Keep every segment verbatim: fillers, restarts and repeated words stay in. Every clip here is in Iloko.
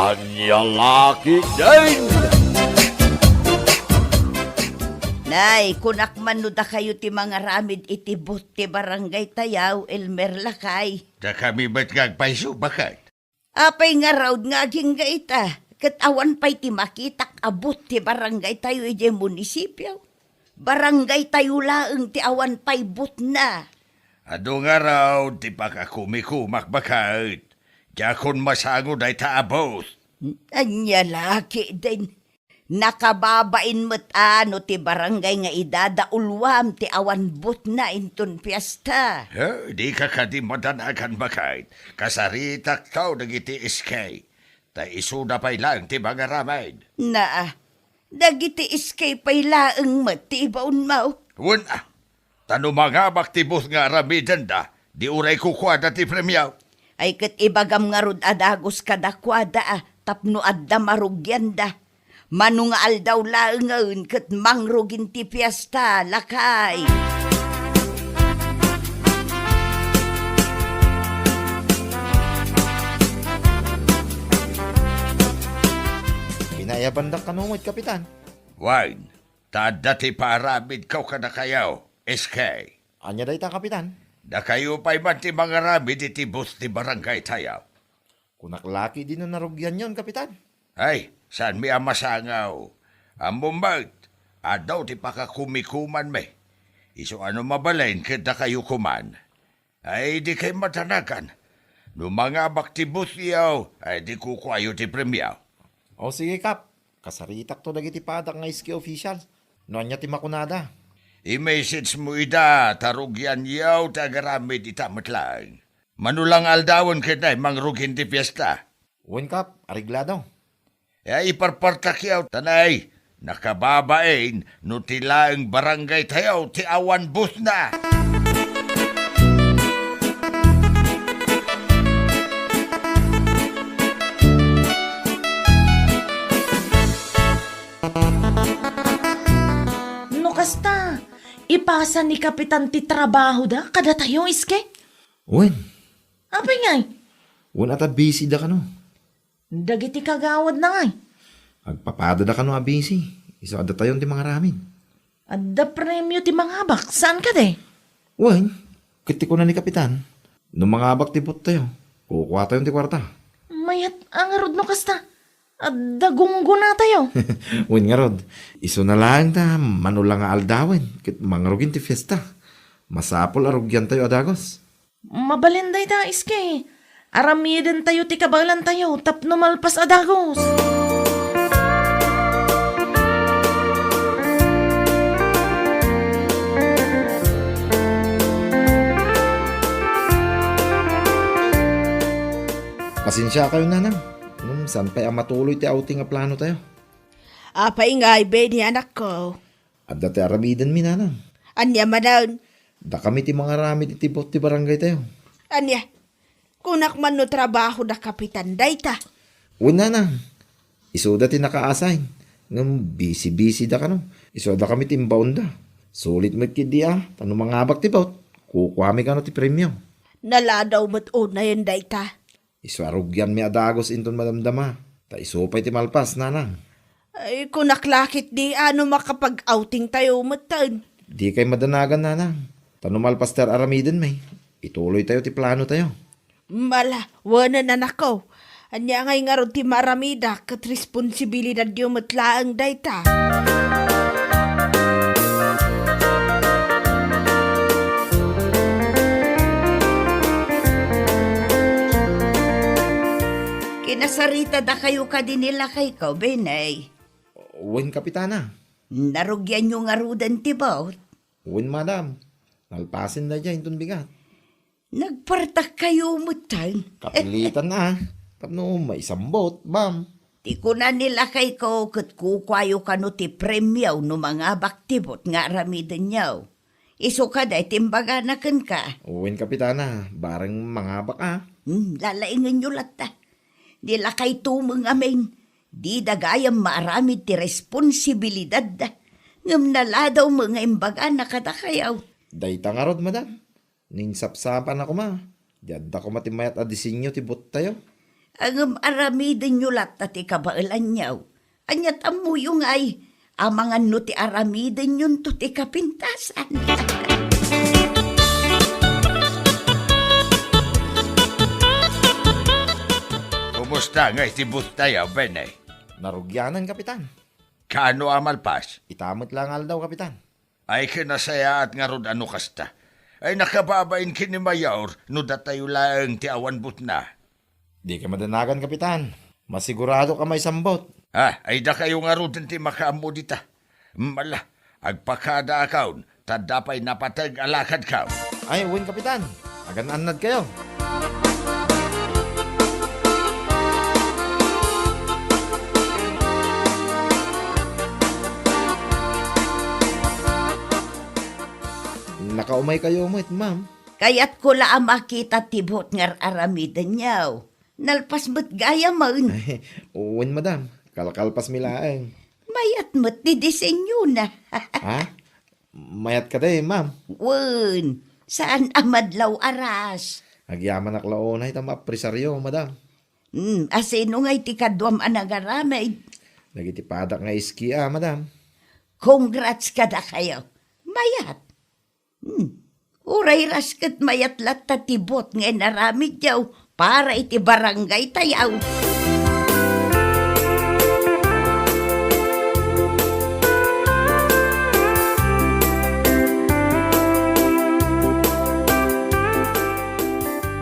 Ania la ketdin? Nay, kunak man no dakayo ti mangaramid iti booth ti barangay tayo, Elmer, lakay. Dakami met nga agpayso, baket? Apay ngarud nga agingga ita, ket awan pay ti makitak a booth ti barangay tayo idiay munisipio. Barangay tayo laeng ti awan pay boothna. Adu ngarud ti pakakumikumak, baket. Diakon masango dayta a booth. Ania la ketdin? Nakababain met a no ti barangay nga idadauluam ti awan boothna inton fiesta. He, dika kadi madanagan, baket. Kasaritakto dagiti S K. Ta isuda pay laeng ti mangaramid. Naa, dagiti S K pay laeng met ti ibaonmo. Wen a, ta no mangabak ti booth nga aramidenda, di uray kukuada ti premio. Ay ket ibagam ngarud a dagus kadakuada a tapno adda marugianda. Mano nga aldaw laengen ket mangrugin ti fiesta, lakay. Pinaiyabandak kano met, Kapitan. Wen, ta adda ti paaramidko kadakayo, S K. Ania dayta, Kapitan? Dakayo pay man ti mangaramid iti booth ti barangay tayo. Kunak la ketdin no narugianyon, Kapitan. Ay, saanmi a masango. Ammom met, adu ti pakakumikumanmi. Isu a no mabalin ket dakayo koman. Ay, dikay madanagan. No mangabak ti boothyo, ay, di kukuayo ti premio. O, sige, Kap. Kasaritakto dagiti padak nga S K official. No ania ti makunada? I-messagemo ida ta rugianyo ti agaramid ita met laeng. Mano la nga aldawen ket ay mangrugin ti fiesta. Wen, Kap, areglado. E, iparpartakyo, ta nay, nakababain no ti laeng barangay tayo ti awan boothna. No kasta, ipasa ni Kapitan ti trabahoda kadatayo, S K? Wen. Apay ngay? Wen a ta busy da kano. Dagiti kagawadna ngay? Agpapada da kano a busy. Isu a datayon ti mangaramid. Adda premio ti mangabak, saan kadi? Wen, ket ti kuna ni Kapitan, no mangabak ti booth tayo, kukuatayon ti kuarta. Mayat a ngarud no kasta, adda gunggonatayo. Wen ngarud, isuna laeng ta mano la nga aldawen ket mangrugin ti fiesta. Masapul a rugiantayo a dagus. Mabalin dayta, S K. Aramidentayo ti kabaelantayo tapno malpas a dagus. Pasensiakayon, Nanang, ngem saan pay a matuloy ti outing a planotayo. Apay ngay, Benny, anakko? Adda ti aramidenmi, Nanang. Ania manen? Dakami ti mangaramid iti booth ti barangaytayo. Ania? Kunak man no trabaho da Kapitan dayta? Wen, Nanang. Isuda ti naka-assign. Ngem bisi-bisi da kano. Isu a dakami ti imbaonda. Sulit met ketdi a, ta no mangabak ti booth, kukuami kano ti premio. Naladaw met unayen dayta. Isu a rugianmi a dagus inton madamdama, ta isu pay ti malpas, Nanang. Ay, kunak la ketdi a no makapag-outing tayo metten. Dikay madanagan, Nanang. Ta no malpas ti ar-aramidenmi, ituloy tayo ti plano tayo. Mala, wen, anakko. Ania ngay ngarud ti maaramidak ket responsibilidadyo met laeng dayta. Kinasarita dakayo kadi ni lakayko, Benay? Wen, Kapitana. Narugianyo ngaruden ti booth? Wen, madam. Nalpasen daydiay inton bigat. Nagpartak kayo metten. Kapilitan a. Tapno maisambot, ma'am. Ti kuna ni lakayko ket kukuayo kano ti premio no mangabak ti booth nga aramidenyo. Isu kadi ti imbagana kenka? Wen, Kapitana, bareng mangabak a. Hmm, lalaingenyo latta. Ni lakayto met ngamin, dida gayam maaramid ti responsibilidadda. Ngem naladaw met nga imbagana kadakayo. Dayta ngarud, madam. Ninsapsapan a koma, di adda koma ti mayat a disenyo ti booth tayo. Ngem aramidenyo latta ti kabaelanyo. Ania ti ammoyo ngay, amangan no ti aramidenyonto ti kapintasan. Kumusta ngay ti buttayo, Benny? Narugianan, Kapitan. Kaano a malpas? Ita met la nga aldaw, Kapitan. Ay, ket nasayaat ngarud a no kasta. Ay, nakababain ken ni Mayor no datayo laeng ti awan butna. Dika madanagan, Kapitan. Masiguradok a maisambot. Ah, ay, dakayo ngaruden ti makaammo dita. Mala, agpakadaakon, ta adda pay napateg a lakadko. Ay, wen, Kapitan. Agan-annadkayo. Nakaumaykayo met, ma'am. Kayatko la a makita ti buot nga ar-aramidenyo. Nalpas met gayamen. Wen, madam. Kalkalpasmi laeng. Mayat met ti disenyona. Ha? Mayat kadi, ma'am? Wen, saan a madlaw a rush. Agyamanak la unay ta maapresaryo, madam. Hmm, asino ngay ti kaduam a nagaramid? Dagiti padak nga iski a, madam. Congrats kadakayo. Mayat. Hmm. Uray rush ket mayat latta ti buot nga inaramidyo para iti barangay tayo.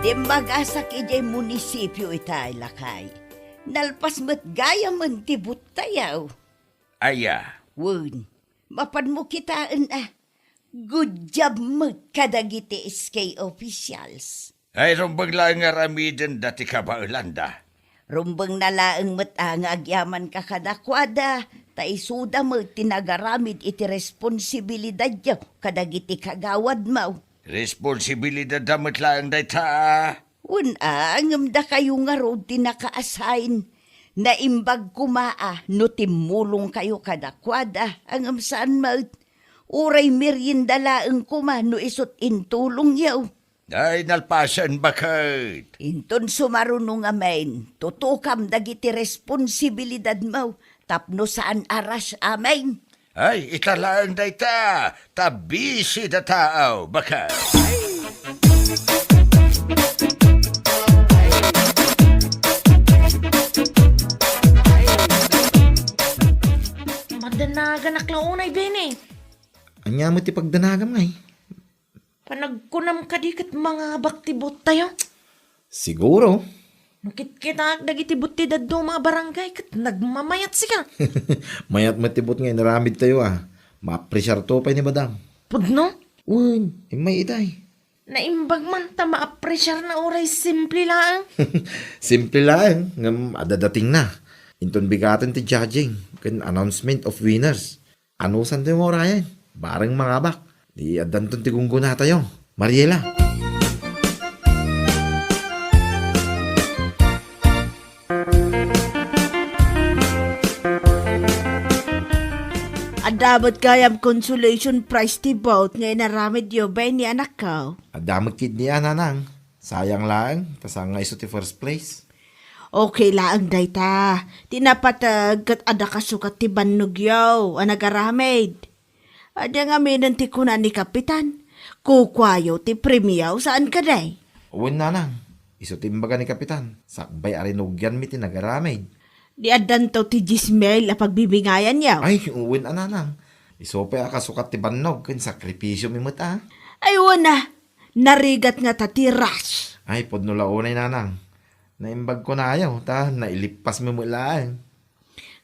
Dimmagasak idiay munisipio itay, lakay. Nalpas met gayamen ti buottayo. Aya? Wen, mapanmo kitaen a, good job met kadagiti S K officials. Ay, rumbeng laeng nga aramidenda ti kabaelanda. Rumbengna laeng met a nga agyamanka kadakuada, ta isuda met ti nagaramid iti responsibilidadyo kadagiti kagawadmo. Responsibilidadda met laeng dayta. Wen a, ngem dakayo ngarud ti naka-assign. Naimbag koma a no timmulongkayo kadakuada, ngem saan met. Uray merienda laeng koma no isut' intulongyo. Ay, nalpasen, baket. Inton sumaruno ngamin, tutukam dagiti responsibilidadmo tapno saan a rush amin. Ay, ita laeng dayta, ta busy da tao, baket. Madanaganak la unay, Benny. Ania met ti pagdanagam ngay? Panagkunam kadi ket mangabak ti buottayo? Siguro. No kitkitaak dagiti buot ti dadduma a barangay ket nagmamayat sika. Mayat met ti buot nga inaramidtayo a. Maapresiarto pay ni madam. Pudno? Wen, immay itay. Naimbag man ta maapresiarna uray simple laeng. Simple laeng, ngem adda datingna. Inton bigaten ti judging ken announcement of winners. Anusantayo nga urayen? Bareng mangabak. Di addanton ti gunggonatayo. Mariela. Adda met gayam consolation prize ti bout nga inaramidyo, Benny, anakko. Adda met ketdi a, nanang. Sayang laeng, ta saan nga isu ti first place. Okay laeng dayta. Ti napateg ket adda kasukat ti bannogyo a nagaramid. Ania ngaminen ti kuna ni Kapitan? Kukuayo ti premio, saan kadi? Wen, nanang. Isu ti imbaga ni Kapitan. Sakbay a rinugianmi ti nagaramid. Di addanto ti dies mil a pagbibingayanyo? Ay, wen a, nanang. Isu pay a kasukat ti bannog ken sakripisiomi met a. Ay, wen a. Narigat ngata ti rush. Ay, pudno la unay, nanang. Naimbag kunayo, ta nailippasmi met laeng.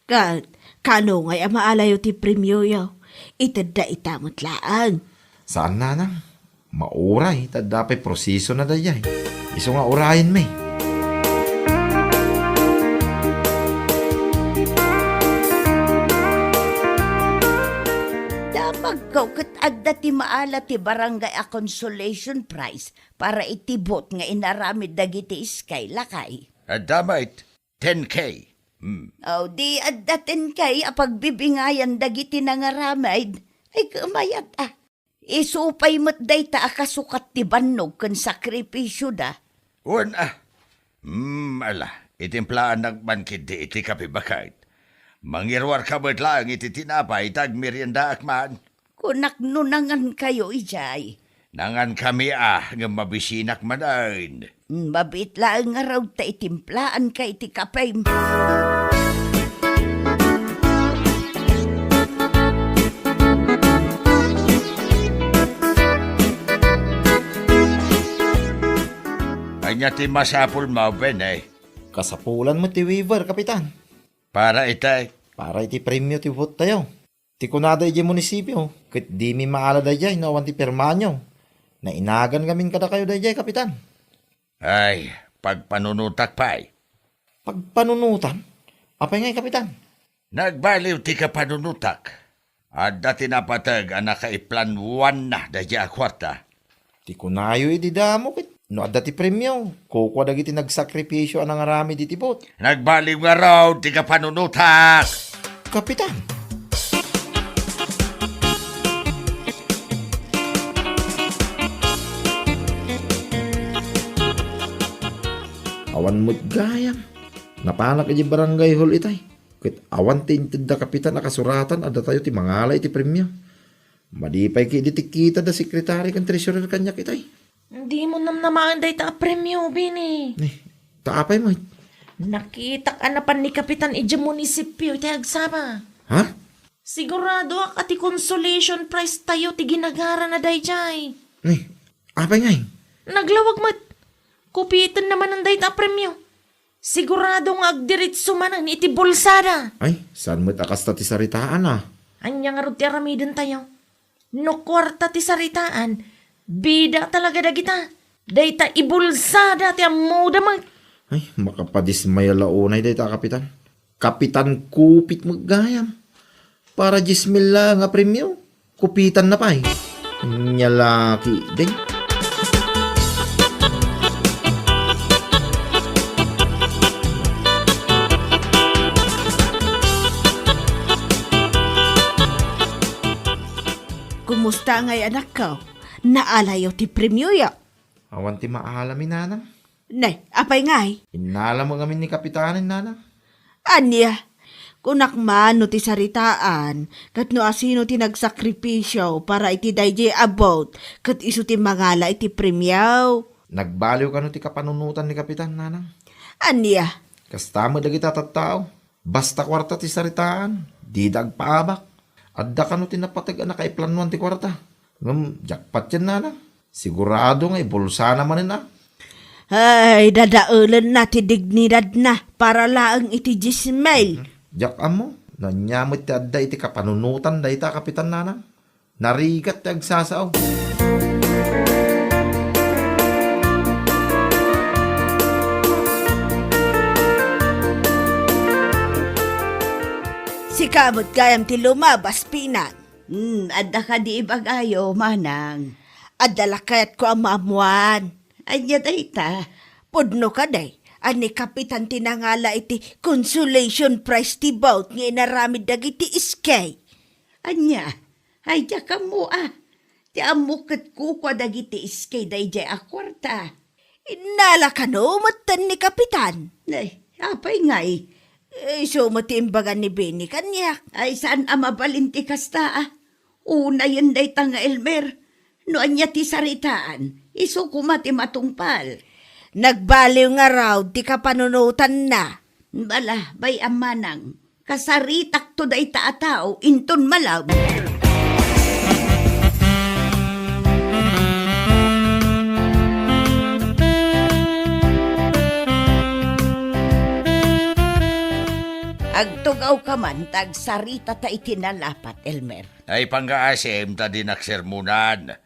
Ket, kano ngay a maalayo ti premioyo? Itedda ita met laeng. Saan, nanang. Mauray, ta adda pay prosesona daydiay. Isu nga urayenmi. Damagko ket adda ti maala ti barangay a consolation prize para iti bout nga inaramid dagiti S K, lakay. Adda met, ten K. Hmm. O, di adda ten K a pagbibingayan dagiti nangaramid. Ay, kumayat a. Isu pay met dayta a kasukat ti bannog ken sakripisioda. Wen a. Hmm, ala. Itimplaannak man ketdi iti kape baket. Mangiruarka met laeng iti tinapay ta agmeriendaak man. Kunak no nangankayo idiay. Nangankami a, ngem mabisinak manen. Mabiit laeng ngarud ta itimplaanka iti kapem. Ania ti masapulmo, Benny? Kasapulan met ti waiver, Kapitan. Para iti? Para iti premio ti vote tayo. Ti kunada idiay munisipio, ket dimi maala daydiay no awan ti pirmanyo. Nainagan ngamin kadakayo daydiay, Kapitan. Ay, pagpanunotak pay. Pagpanunotan? Apay ngay, Kapitan? Nagbaliw ti kapanunotak. Adda ti napateg a nakaiplanwanna daydiay a kuarta. Ti kunayo idi damo ket no adda ti premio, kukua dagiti nagsakripisio a nangaramid iti bot. Nagbaliw ngarud ti kapanunotak! Kapitan! Awan met gayam. Napanak iti barangay hall itay. Ket awan ti inted da Kapitan a kasuratan a datayo ti mangala iti premio. Madi pay ketdi ti kita da sekretary ken treasurer kaniak itay. Dimo namnamaen dayta a premio, Bini. Ni, ta apay met? Nakitak a napan ni Kapitan idiay munisipio iti agsama. Ha? Siguradoak a ti consolation prize tayo ti ginagarana daydiay. Ni, apay ngay? Naglawag met. Kupiten na manen dayta a premio. Sigurado nga agdiritso manen iti bulsada. Ay, saan met a kasta ti saritaan a? Ania ngarud ti aramiden tayo? No kuarta ti saritaan, bida talaga dagita. Dayta ibulsada ti ammoda met. Ay, makapadismaya la unay dayta a kapitan. Kapitan Kupit met gayam. Para dies mil laeng a premio, kupitan na pay. Nia la ketdi. Kumusta ngay, anakko? Naalayo ti premioyo? Awan ti maala mi, nanang. Ne, apay ngay? Innalamo ngamin ni Kapitanen, nanang. Ania? Kunak man no ti saritaan, ket no asino ti nagsakripisio para iti daydiay a boat, ket isu ti mangala iti premio. Nagbaliw kano ti kapanunotan ni Kapitan, nanang? Ania? Kasta met dagiti tattao. Basta kuarta ti saritaan, dida agpaabak. Adda kano ti napateg a nakaiplanwan ti kuarta. Ngem diak patien, nanang. Sigurado nga ibulsana manen a. Ay, dadaelenna ti dignidadna para laeng iti dies mil. Mhm. Diak ammo no ania met ti adda iti kapanunotan dayta a kapitan, nanang. Narigat ti agsasao. Sika met gayam ti lumabas, Pinang. Hmm, adda kadi ibagayo, manang? Adda la kayatko a maammoan. Ania dayta? Pudno kadi a ni Kapitan ti nangala iti consolation prize ti boat nga inaramid dagiti iskay. Ania? Ay, diak ammo a. Ti ammok ket kukua dagiti iskay daydiay a kuarta. Innala kano metten ni Kapitan? Ay, apay ngay? Isu met ti imbaga ni Benny kaniak. Ay, saan a mabalin ti kasta a. Unayen dayta nga Elmer. No ania ti saritaan, isu koma ti matungpal. Nagbaliw ngarud ti kapanunotanna. Bala, bay-am manang. Kasaritakto dayta a tao inton malem. Agtugawka man ta agsaritata iti nalapat, Elmer. Ay, pangngaasim ta dinak sermonan.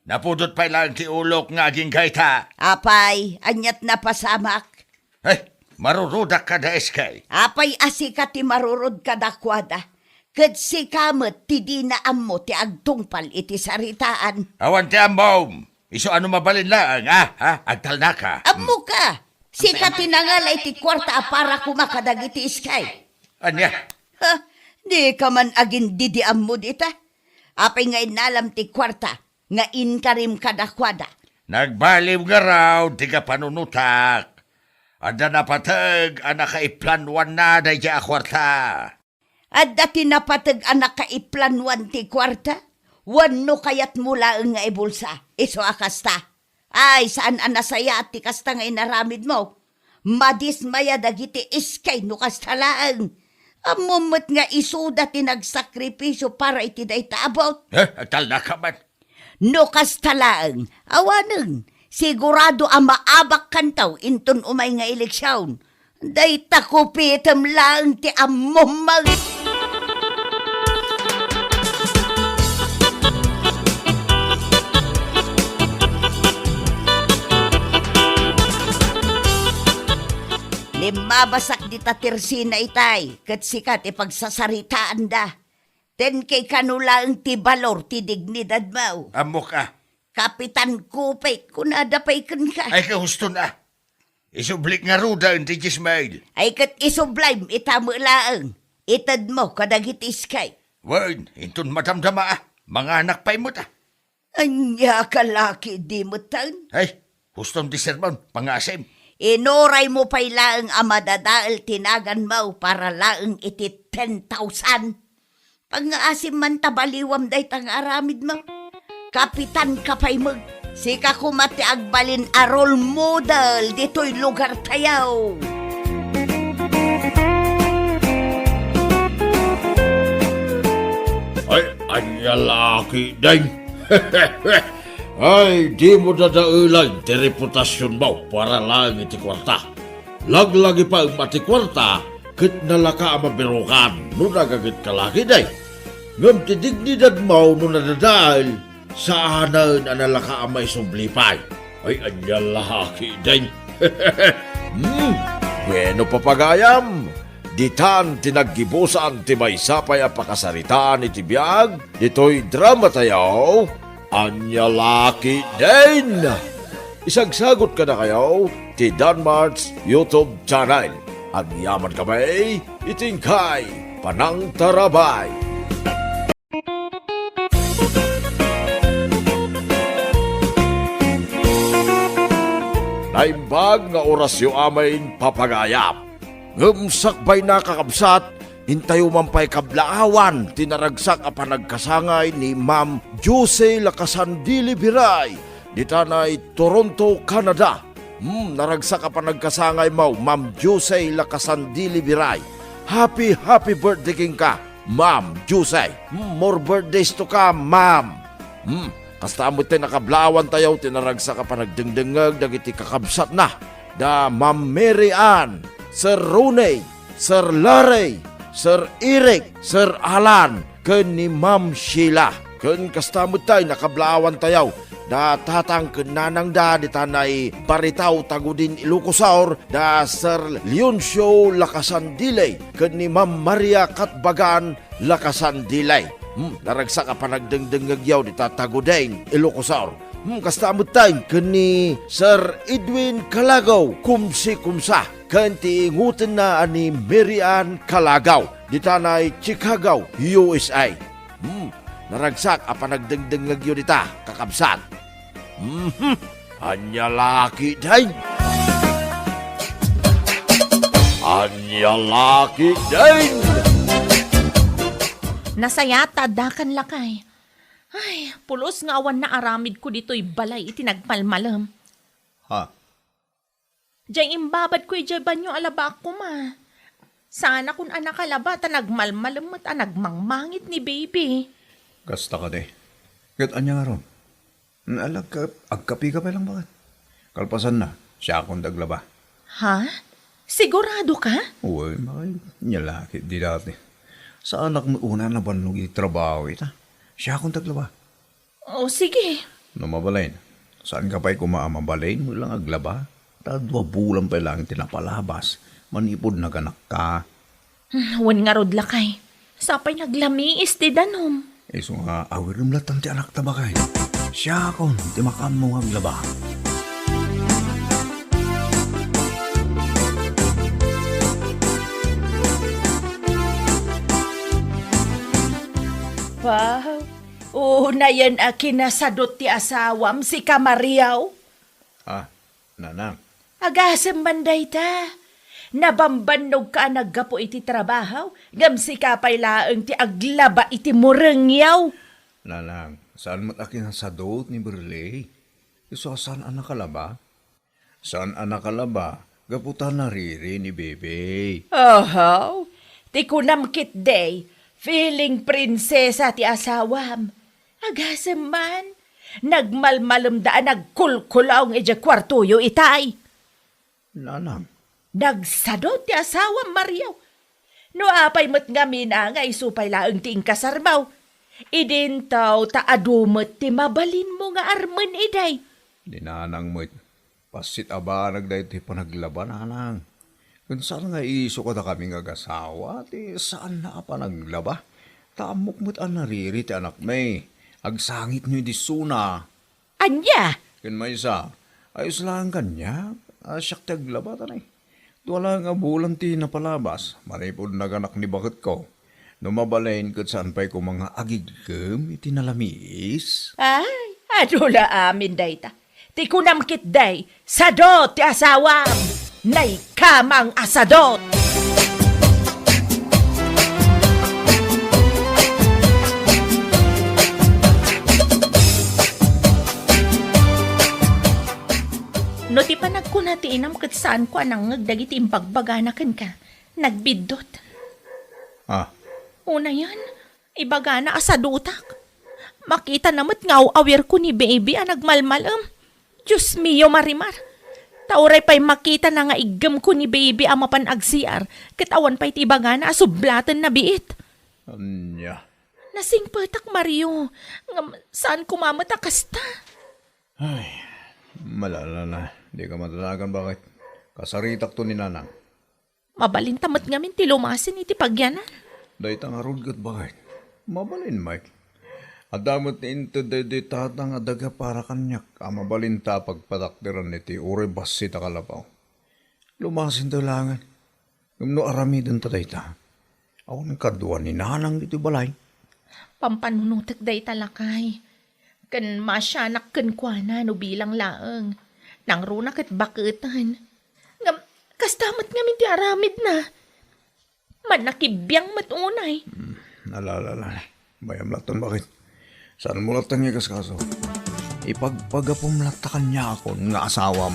Napudot pay laeng ti ulok nga agingga ita. Apay, aniat napasamak? Eh, marurodak kada S K. Apay a sika ti marurod kadakuada, ket sika met ti dina ammo ti agtungpal iti saritaan. Awan ti ammom. Isu a no mabalin laeng, ah, ha? Agtalnaka. Ammoka! Sika ti nangala iti kuarta a para koma kadagiti S K. Ania? Ha? Dika man agindidi ammo dita? Apay nga innalam ti kuarta nga inkarim kadakuada? Nagbaliw ngarud ti kapanunotak. Adda napateg a nakaiplanuanna daydiay a kuarta. Adda ti napateg a nakaiplanuan ti kuarta? Wenno kayatmo laeng nga ibulsa, isu a kasta? Ay, saan a nasayaat ti kasta nga inaramidmo. Madismaya dagiti iskay no kasta laeng. Ammom met nga isuda ti nagsakripisio para iti dayta a bot. Eh, agtalnaka man. No kasta laeng, awanen, sigurado a maabakkanto inton umay nga eleksion. Dayta kupitem laeng ti ammom. Limmabasak dita tersina itay, ket sika ti pagsasaritaanda. Ten kay kano laeng ti balor ti dignidadmo. Ammok a. Kapitan Kupit, kunada pay kenka. Ay, kahuston a. Isublik nga rudaen ti Ismael. Ay ket isublim ita met laeng. Itedmo kadagiti iskay. Wen, inton madamdama a, manganak pay met a. Ania ka laki di metten? Ay, hustom ti sermon, pangngaasim. Inuraymo pay laeng a madadael ti naganmo para laeng iti ten thousand. Pangngaasim man ta baliwam dayta nga aramidmo. Kapitan ka pay met. Sika koma ti agbalin a role model ditoy lugartayo. Ay, ania laki, Deng? Ay, dimo dadaelen ti reputasionmo para laeng iti kuarta. Laglagipem a ti kuarta ket nalaka a mabirukan no nagaget ka laki, Deng. Ngem ti dignidadmo no nadadael, saanen a nalaka a maisubli pay. Ay, ania laki, Deng? Hmm, bueno, papagayam, ditan ti naggibusan ti maysa pay a pakasaritaan iti biag ditoy dramatayo. Ania laki, Deng? Isagsagot kadakayo ti Danmart's YouTube channel. Agyamankami iti inkay panangtarabay. Naimbag nga orasyo amin, papagayam. Ngem sakbayna, kakabsat, intayo man pay kablaawan ti naragsak a panagkasangay ni Ma'am Jose Lacasandili Biray, ditanay Toronto, Canada. Hmm, naragsak a panagkasangaymo, Ma'am Jose Lacasandili Biray. Happy, happy birthday kenka, Ma'am Jose. Hmm, more birthdays to come, Ma'am. Hmm, kasta met ti nakablaawantayo ti naragsak a panagdengdengngeg dagiti kakabsatna, da Ma'am Mary Ann, Sir Ronnie, Sir Larry, Sir Eric, Sir Alan, ken ni Ma'am Sheila. Ken kasta met ti nakablaawantayo, da tatang ken nanangda ditanay Baritaw, Tagudin, Ilocos Sur, da Sir Leoncio Lacasandile, ken ni Ma'am Maria Katbagan Lacasandile. Hmm, naragsak a panagdengdengngegyo dita Tagudin, Ilocos Sur. Hmm, kasta met ti ken ni Sir Edwin Calagaw, kumsi kumsa, ken ti ingutenna a ni Mary Ann Calagaw, ditanay Chicago, U S A. Hmm, naragsak a panagdengdengngegyo dita, kakabsat. Mhm. Ania laki, Deng? Ania laki, Deng? Nasayaat ta addakan, lakay. Ay, pulos nga awan naaramidko ditoy balay iti nagmalmalem. Ha? Diay imbabadko idiay banio a labaak koma. Saanakon a nakalaba ta nagmalmalem met a nagmangmangit ni baby. Kasta kadi. Ket ania ngarud? Ala, agkapika pay lang baket. Kalpasanna, siakon ti aglaba. Ha? Sigurado ka? Uy, makay, nia la ketdi dati. Saanak met unay a nabannog iti trabaho ita. Siakon ti aglaba. O, sige. No mabalin, saanka pay koma a mabalin, wen lang aglaba. Ta dua bulan pay lang ti napalabas, manipud naganakka. Hmm, wen ngarud, lakay. Sapay naglamiis ti danum. Isu nga, awirem latta ti anakta, baket. Siakon ti makaammo nga aglaba. Wow! Unayen a kinasadut ti asawam, sika, Mario? Ah, Nanang, Agasem man dayta. Nabambannogka a naggapu iti trabaho, ngem sika pay laeng ti aglaba iti murengyaw. Nanang, saan met a kinasadot ni Burley? Isu a saan a nakalaba? Saan a nakalaba, gapu ta nariri ni Bebe. Oho, ti kunam ketdi, feeling prinsesa ti asawam. Agasem man, nagmalmalemda a nagkulkulaong idiay kuartoyo itay. Nanang. Nagsadot ti asawam, Mario. No apay met ngamin a nga isu pay laeng ti inkasarmo. Idinto ta adu met ti mabalinmo nga armen idi. Ni Nanang met, bassit a banag daytoy panaglaba, Nanang. Ken saan nga isu kadakami nga agasawa ti saanna a panaglaba. Ta ammok met a nariri ti anakmi. Agsangitno idi isuna. Ania? Ken maysa, ayos laeng kaniak a siak ti aglaba, ta nay, dua laeng a bulan ti napalabas, manipud naganak ni baketko. No mabalin, ket saan pay koma nga agigem iti nalamiis? Ay, adu la amin dayta. Ti kunam ketdi, sadot ti asawam. Nay, kamang a sadot. No ti panagkuna ti inam ket saanko a nangngeg dagiti imbagbagana kenka, nagbiddut. Ah. Unayen, ibagana a sadotak. Makitana met nga aw-awirko ni Baby a nagmalmalem. Dios mio, Marimar. Ta uray pay makitana nga iggemko ni Baby a mapan agsiar, ket awan pay ti ibagana a sublatenna biit. Ania? Nasingpetak, Mario. Ngem saan koma met a kasta. Ay, malalala. Dika madanagan, bakit? Kasaritakto ni Nanang. Mabalinta met ngamin ti lumasin iti pagyanan. Dayta ngarud ket bakit? Mabalin, Mike. Adda met ti inted daydi tata nga daga para kaniak a mabalinta a pagpatakderan iti uray bassit a kalabaw. Lumasinta laengen. Ngem no aramidenta dayta, awan kadua ni Nanang iti balay. Pampanunotek dayta, lakay. Ken maasianak kenkuana no bilang laeng. Nangruna ket baketen. Ngem, kasta met ngamin ti aramidna. Mannakibiang met unay. Hmm, ala, ala, ala. Bayam laton, bakit? Saanmo latta nga ikaskaso? Ipagpagapum latta kaniakon nga asawam.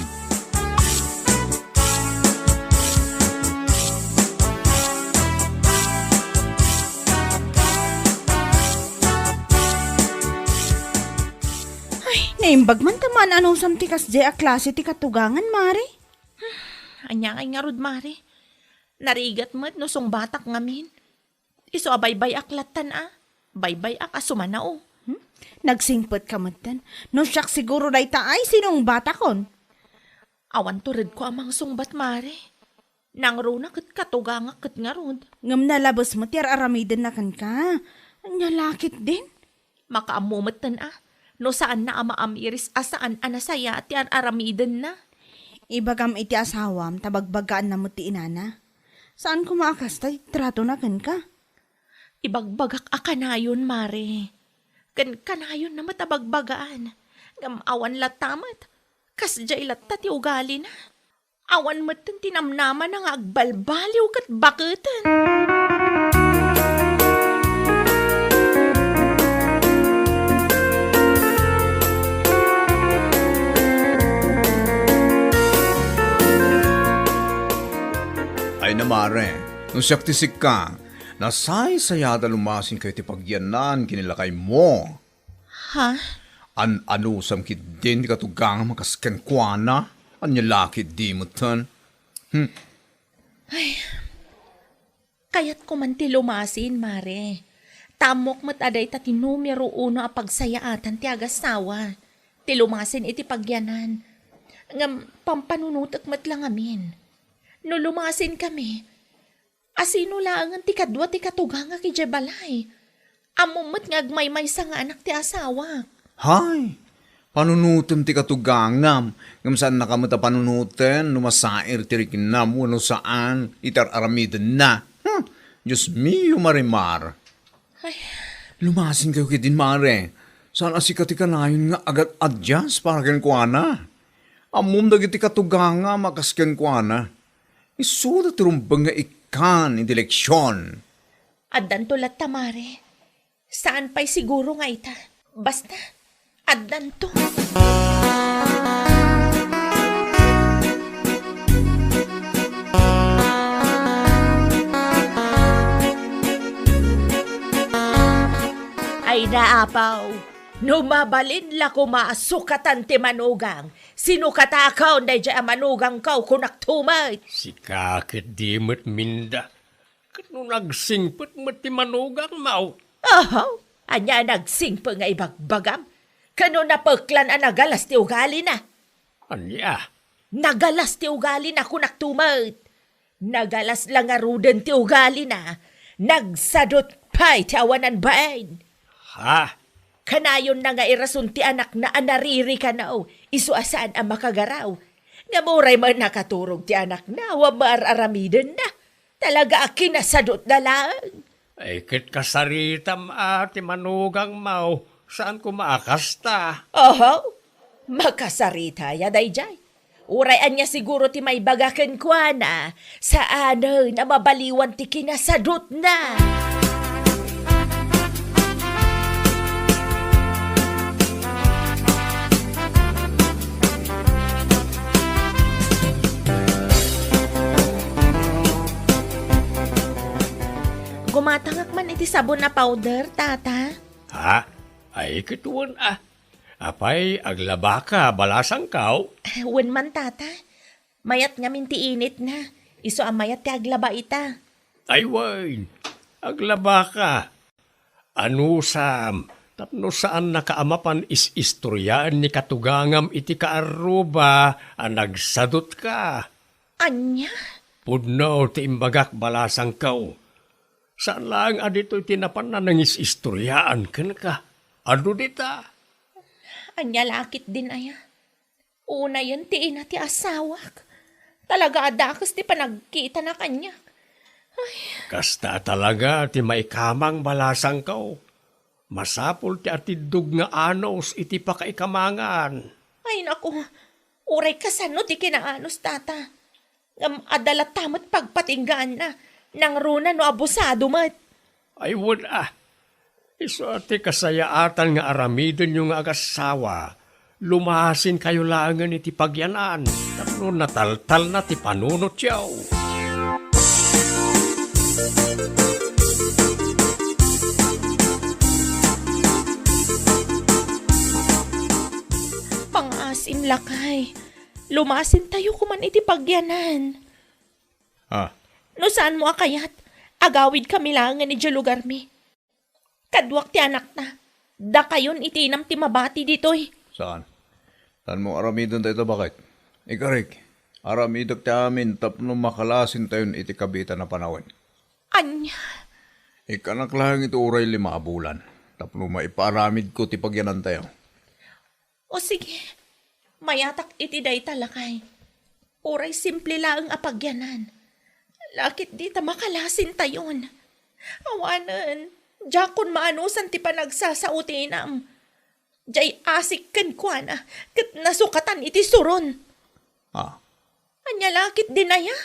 Ay, naimbag man ta maan-anusam ti kasdiay a klase ti katugangan, Mare. Hmm, ania ngay ngarud, Mare? Narigat met no sungbatak ngamin. Isu a baybay-ak lattan a. Baybay-ak a sumanao. Hmm? Nagsingpet ka metten. No siak siguro dayta ay sinungbatakon. Awan turedko a mangsungbat, Mare. Nangruna ket katugangak ket ngarud. Ngem nalabes met ti ar-aramidenna kenka. Ania la ketdin? Makaammo metten a, no saanna a maamiris a saan a nasayaat ti ar-aramidenna. Ibagam iti asawam ta bagbagaanna met ti inana. Saan koma a kasta ti tratona kenka. Ibagbagak a kanayon, Mare. Ken kanayonna met a bagbagaan. Ngem awan latta met. Kasdiay latta ti ugalina. Awan metten ti namnamana nga agbalbaliw ket baketen. Ay na, Mare, no siak ti sika, nasaysayaat a lumasinkayo ti pagyanan ken ni lakaymo. Ha? An-anusam ketdin ti katugangam a kas kenkuana? Ania la ketdi metten? Hmm. Ay, kayatko man ti lumasin, Mare. Ta ammok met a dayta ti numero uno a pagsayaatan ti agasawa. Ti lumasin iti pagyanan. Ngem pampanunotek met la ngamin. No lumasinkami, asino laengen ti kadua ti katugangak idiay balay? Ammom met nga agmaymaysa nga anak ti asawak. Hay! Panunotem ti katugangam, ngem saannaka met a panunoten no masair ti riknam wenno saan iti ar-aramidenna. Hmm! Dios mio, Marimar! Ay. Lumasinkayo ketdin, Mare. Saan a sika ti kanayon nga agad-adias para kenkuana. Ammom dagiti katugangam a kas kenkuana. Isuda ti rumbeng nga ikkan iti leksion. Addanto latta, Mare. Saan pay siguro nga ita. Basta, addanto. Ay na, apaw. No mabalin la koma a sukatan ti manugang, sinukatakon daydiay a manugangko, kunak to met. Sika ket di met minda. Ket no nagsingpet met ti manugangmo? Ahaw, ania a nagsingpet nga ibagbagam? Ket no napeklan a nagalas ti ugalina? Ania? Nagalas ti ugalina, kunak to met. Nagalas la ngaruden ti ugalina, nagsadut pay ti awanan bain. Ha? Kanayonna nga irason ti anakna a naririkano, isu a saan a makagaraw. Ngem uray met nakaturog ti anakna, awan met ar-aramidenna. Talaga a kinasadutna laeng. Ay, ket kasaritam a ti manugangmo, saan koma a kasta? Oho, makasarita ya daydiay. Uray ania siguro ti maibaga kenkuana, saanen a mabaliwan ti kinasadutna. Gumatangak man iti sabon a powder, Tata. Ha? Ay, ket wen a. Apay, aglabaka, balasangko? Eh, wen man, Tata. Mayat ngamin ti initna. Isu a mayat ti aglaba ita. Ay, wen. Aglabaka. Anusam, tapno saannaka a mapan is-istoriaen ni katugangam iti kaarruba a nagsadutka. Ania? Pudno ti imbagak, balasangko. Saan laeng a ditoy ti napanna nangis-istoriaan kenka. Adu dita. Ania la ketdin aya? Unayen ti ina ti asawak. Talaga a dakes ti panagkitana kaniak. Ay. Kasta talaga ti maikamang, balasangko. Masapul ti atiddog nga anus iti pakaikamangan. Ay, naku. Uray kasano ti kinaanus, Tata? Ngem adda latta met pagpatinggaanna, nangruna no abusado met. Ay, wen a. Isu a ti kasayaatan nga aramidenyo nga agassawa, lumasinkayo laengen iti pagyanan, tapno nataltalna ti panunotyo. Pangaasim, lakay. Lumasintayo koman iti pagyanan. Ah. No saanmo a kayat, agawidkami laengen idiay lugarmi. Kaduak ti anakta. Dakayon iti inam ti mabati ditoy. Saan? Saanmo aramiden dayta, baket? Ikarik, aramidek ti amin tapno makalasintayon iti kabiitan a panawen. Ania? Ikkanak laeng iti uray lima a bulan tapno maipaaramidko ti pagyanantayo. O sige, mayatak iti dayta, lakay. Uray simple laeng a pagyanan. La ketdi ta makalasintayon. Awanen, diakon maanusan ti panagsasao ti inam. Diay asik kenkuana, ket nasukatan iti suron. Ah, Ania la ketdin aya?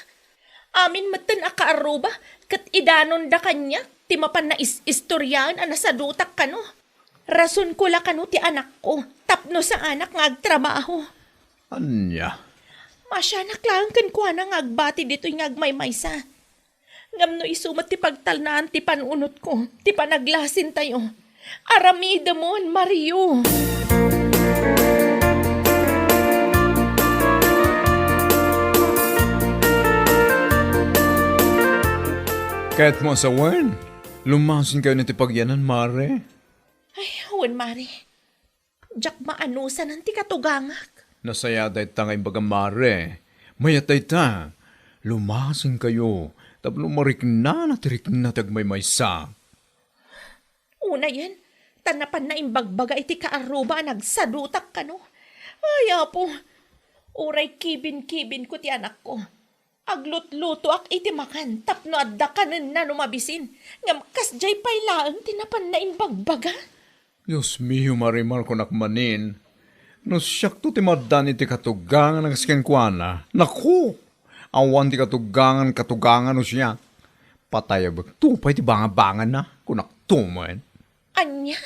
Amin metten a kaarruba ket idanonda kaniak ti mapan nais-istoriaen a nasadutak kano. Rasonko la kano ti anakko tapno saanak nga agtrabaho. Ania? Masianak laeng kenkuana nga agbati ditoy nga agmaymaysa. Ngem no isu met ti pagtalnaan ti panunotko, ti panaglasintayo, aramidemon, Mario. Ket mo sawen, lumasinkayon iti pagyanan, Mare? Ay, wen, Mare. Diak maanusanen ti katugangak. Nasayaat dayta nga imbagam, Mare. Mayat dayta. Lumasinkayo tapno mariknana ti rikna ti agmaymaysa. Unayen, ta napan naimbagbaga iti kaarruba a nagsadutak kano. Ay, Apo, uray kibin-kibinko ti anakko. Aglutlutoak iti makan tapno adda kanenna no mabisin, ngem kasdiay pay laeng ti napan naimbagbaga. Dios mio, Marimar, kunak manin, No siakto ti maddan iti katugangan a kas kenkuana, naku, awan ti katugangan, katugangan no siak. Patayabekto pay ti bangabanganna, kunakto met. Ania?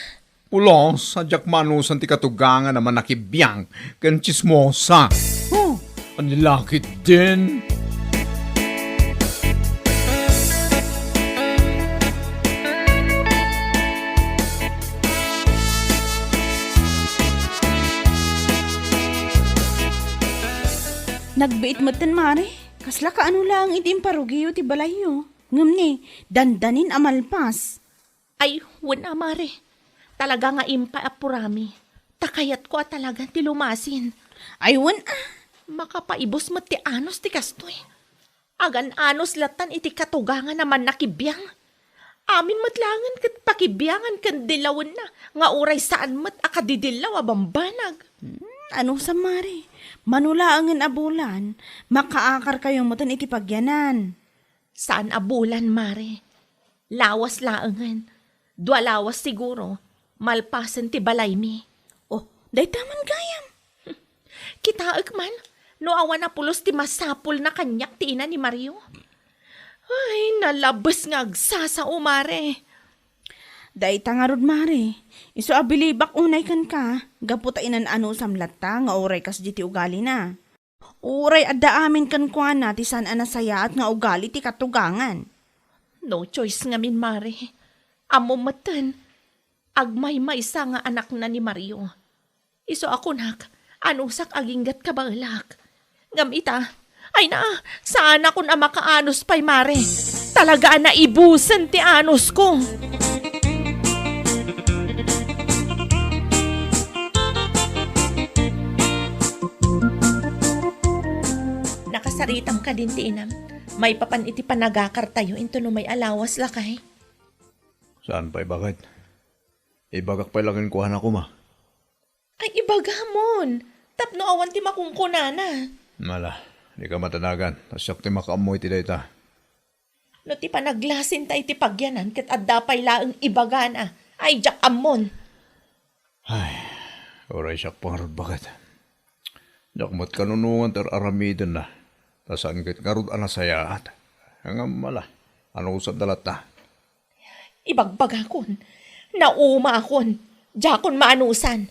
Pulos, a diak maanusan ti katugangan a manakibiang ken tsismosa. Huh, ania la ketdin? Nagbiit metten, Mare. Kasla kaano laeng iti imparugiyo ti balayyo. Ngem ni, dandanin a malpas. Ay, wen a, Mare. Talaga nga impay a purami. Ta kayatko a talaga ti lumasin. Ay, wen a. Makapaibus met ti anus ti kastoy. Agan-anus lattan iti katugangan a mannakibiang. Amin met laengen ket pakibiangan ken dillawenna nga uray saan met a kadidillaw a bambanag. Hmm, anusam, Mare? Mano laengen a bulan, makaakarkayo metten iti pagyanan. Saan a bulan, Mare. Lawas laengen. Dua lawas siguro, malpasen ti balaymi. Oh, dayta man gayam. Kitaek man, no awan a pulos ti masapulna kaniak ti ina ni Mario. Ay, nalabes nga agsasao, Mare. Dayta ngarud, Mare. Isu a bilibak unay kenka, gapu ta inan-anusam latta nga uray kasdi ti ugalina. Uray adda amin kenkuana ti saan a nasayaat nga ugali ti katugangan. No choice ngamin, Mare. Ammom metten, agmaymaysa nga anakna ni Mario. Isu a kunak, anusak aginggat kabaelak. Ngem ita, ay na, saanakon a makaanus pay, Mare. Talaga a naibusen ti anusko. Nakasaritam kadin ti inam, maipapan iti panagakartayo inton umay a lawas, lakay. Saan pay, baket? Ibagak pay la kenkuana koma. Ay, ibagamon, tapno awan ti makunkunana. Ala, dika madanagan, ta siak ti makaammo iti dayta. No ti panaglasinta iti pagyanan ket adda pay laeng ibagana, ay, diak ammon. Ay, uray siak ngarud, baket. Diak met kanunongan ti ar-aramidenna, ta saan ket ngarud a nasayaat. Ngem ala, anusanda latta. Ibagbagakon, naumaakon, diakon maanusan.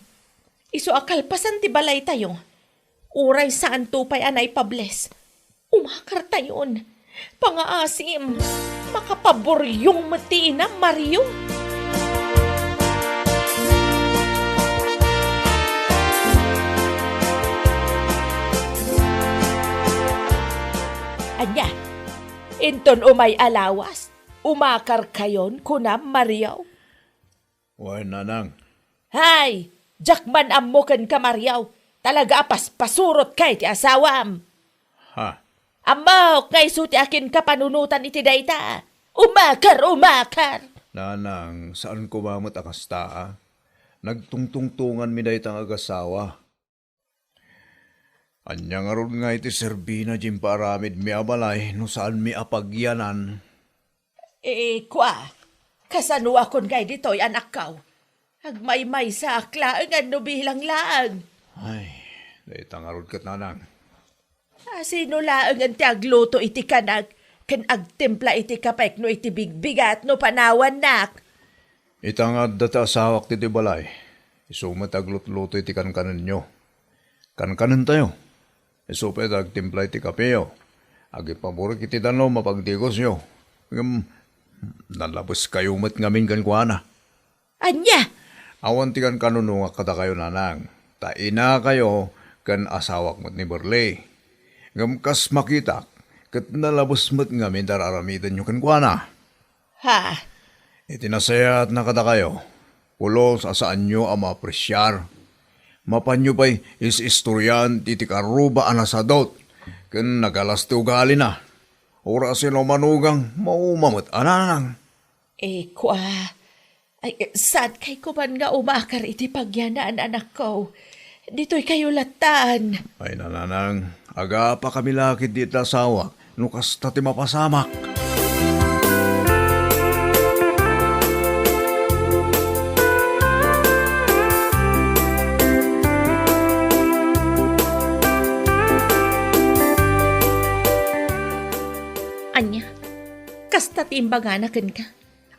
Isu a kalpasan ti balaytayo, uray saanto pay a naipables, umakartayon. Pangaasim, makapaburyong met ti inam, Mario. Ania, inton umay a lawas, umakarkayon, kunam, Mario? Wen, nanang. Hay! Diak man ammo kenka, Mario. Talaga a paspasurotka iti asawam. Ha? Ammok nga isu ti akinkapanunotan iti dayta. Umakar, umakar! Nanang, saan koma met a kasta, a? Nagtungtungtonganmi dayta nga agasawa. Ania ngarud ngay ti serbina ti impaaramidmi a balay no saanmi a pagyanan? Eh, kua, kasanoakon ngay ditoy, anakko? Agmaymaysaak laengen no bilang laeng. Ay, dayta ngarud ket, nanang. A, sino laengen ti agluto iti kanak ken agtimpla iti kapek no iti bigbigat no panawannak? Ita nga adda ti asawak ditoy balay, isu met aglutluto iti kankanenyo. Kankanentayo. Isu pay ta agtimpla iti kapeyo. Agipaburik iti danum a pagdigosyo. Ngem, nalabeskayo met ngamin kenkuana. Ania? Awan ti kankanunongak kadakayo, nanang, ta inakayo ken asawak met ni Berli. Ngem kas makitak, ket nalabes met ngamin ti ar-aramidenyo kenkuana. Ha? Iti nasayaatna kadakayo, pulos a saanyo a maapresiar. Mapanyo pay is-istorian ti, ti karuba a nasadut ken nagalas ti ugalina. Uray sino manugang, mauma met a nanang. Eh, kua, ay, eh, saankay koman nga umakar iti pagyanan, anakko? Ditoykayo lattan. Ay, nanang, agapakami la ketdi iti asawak no kasta ti mapasamak. Kasta ti imbagana kenka.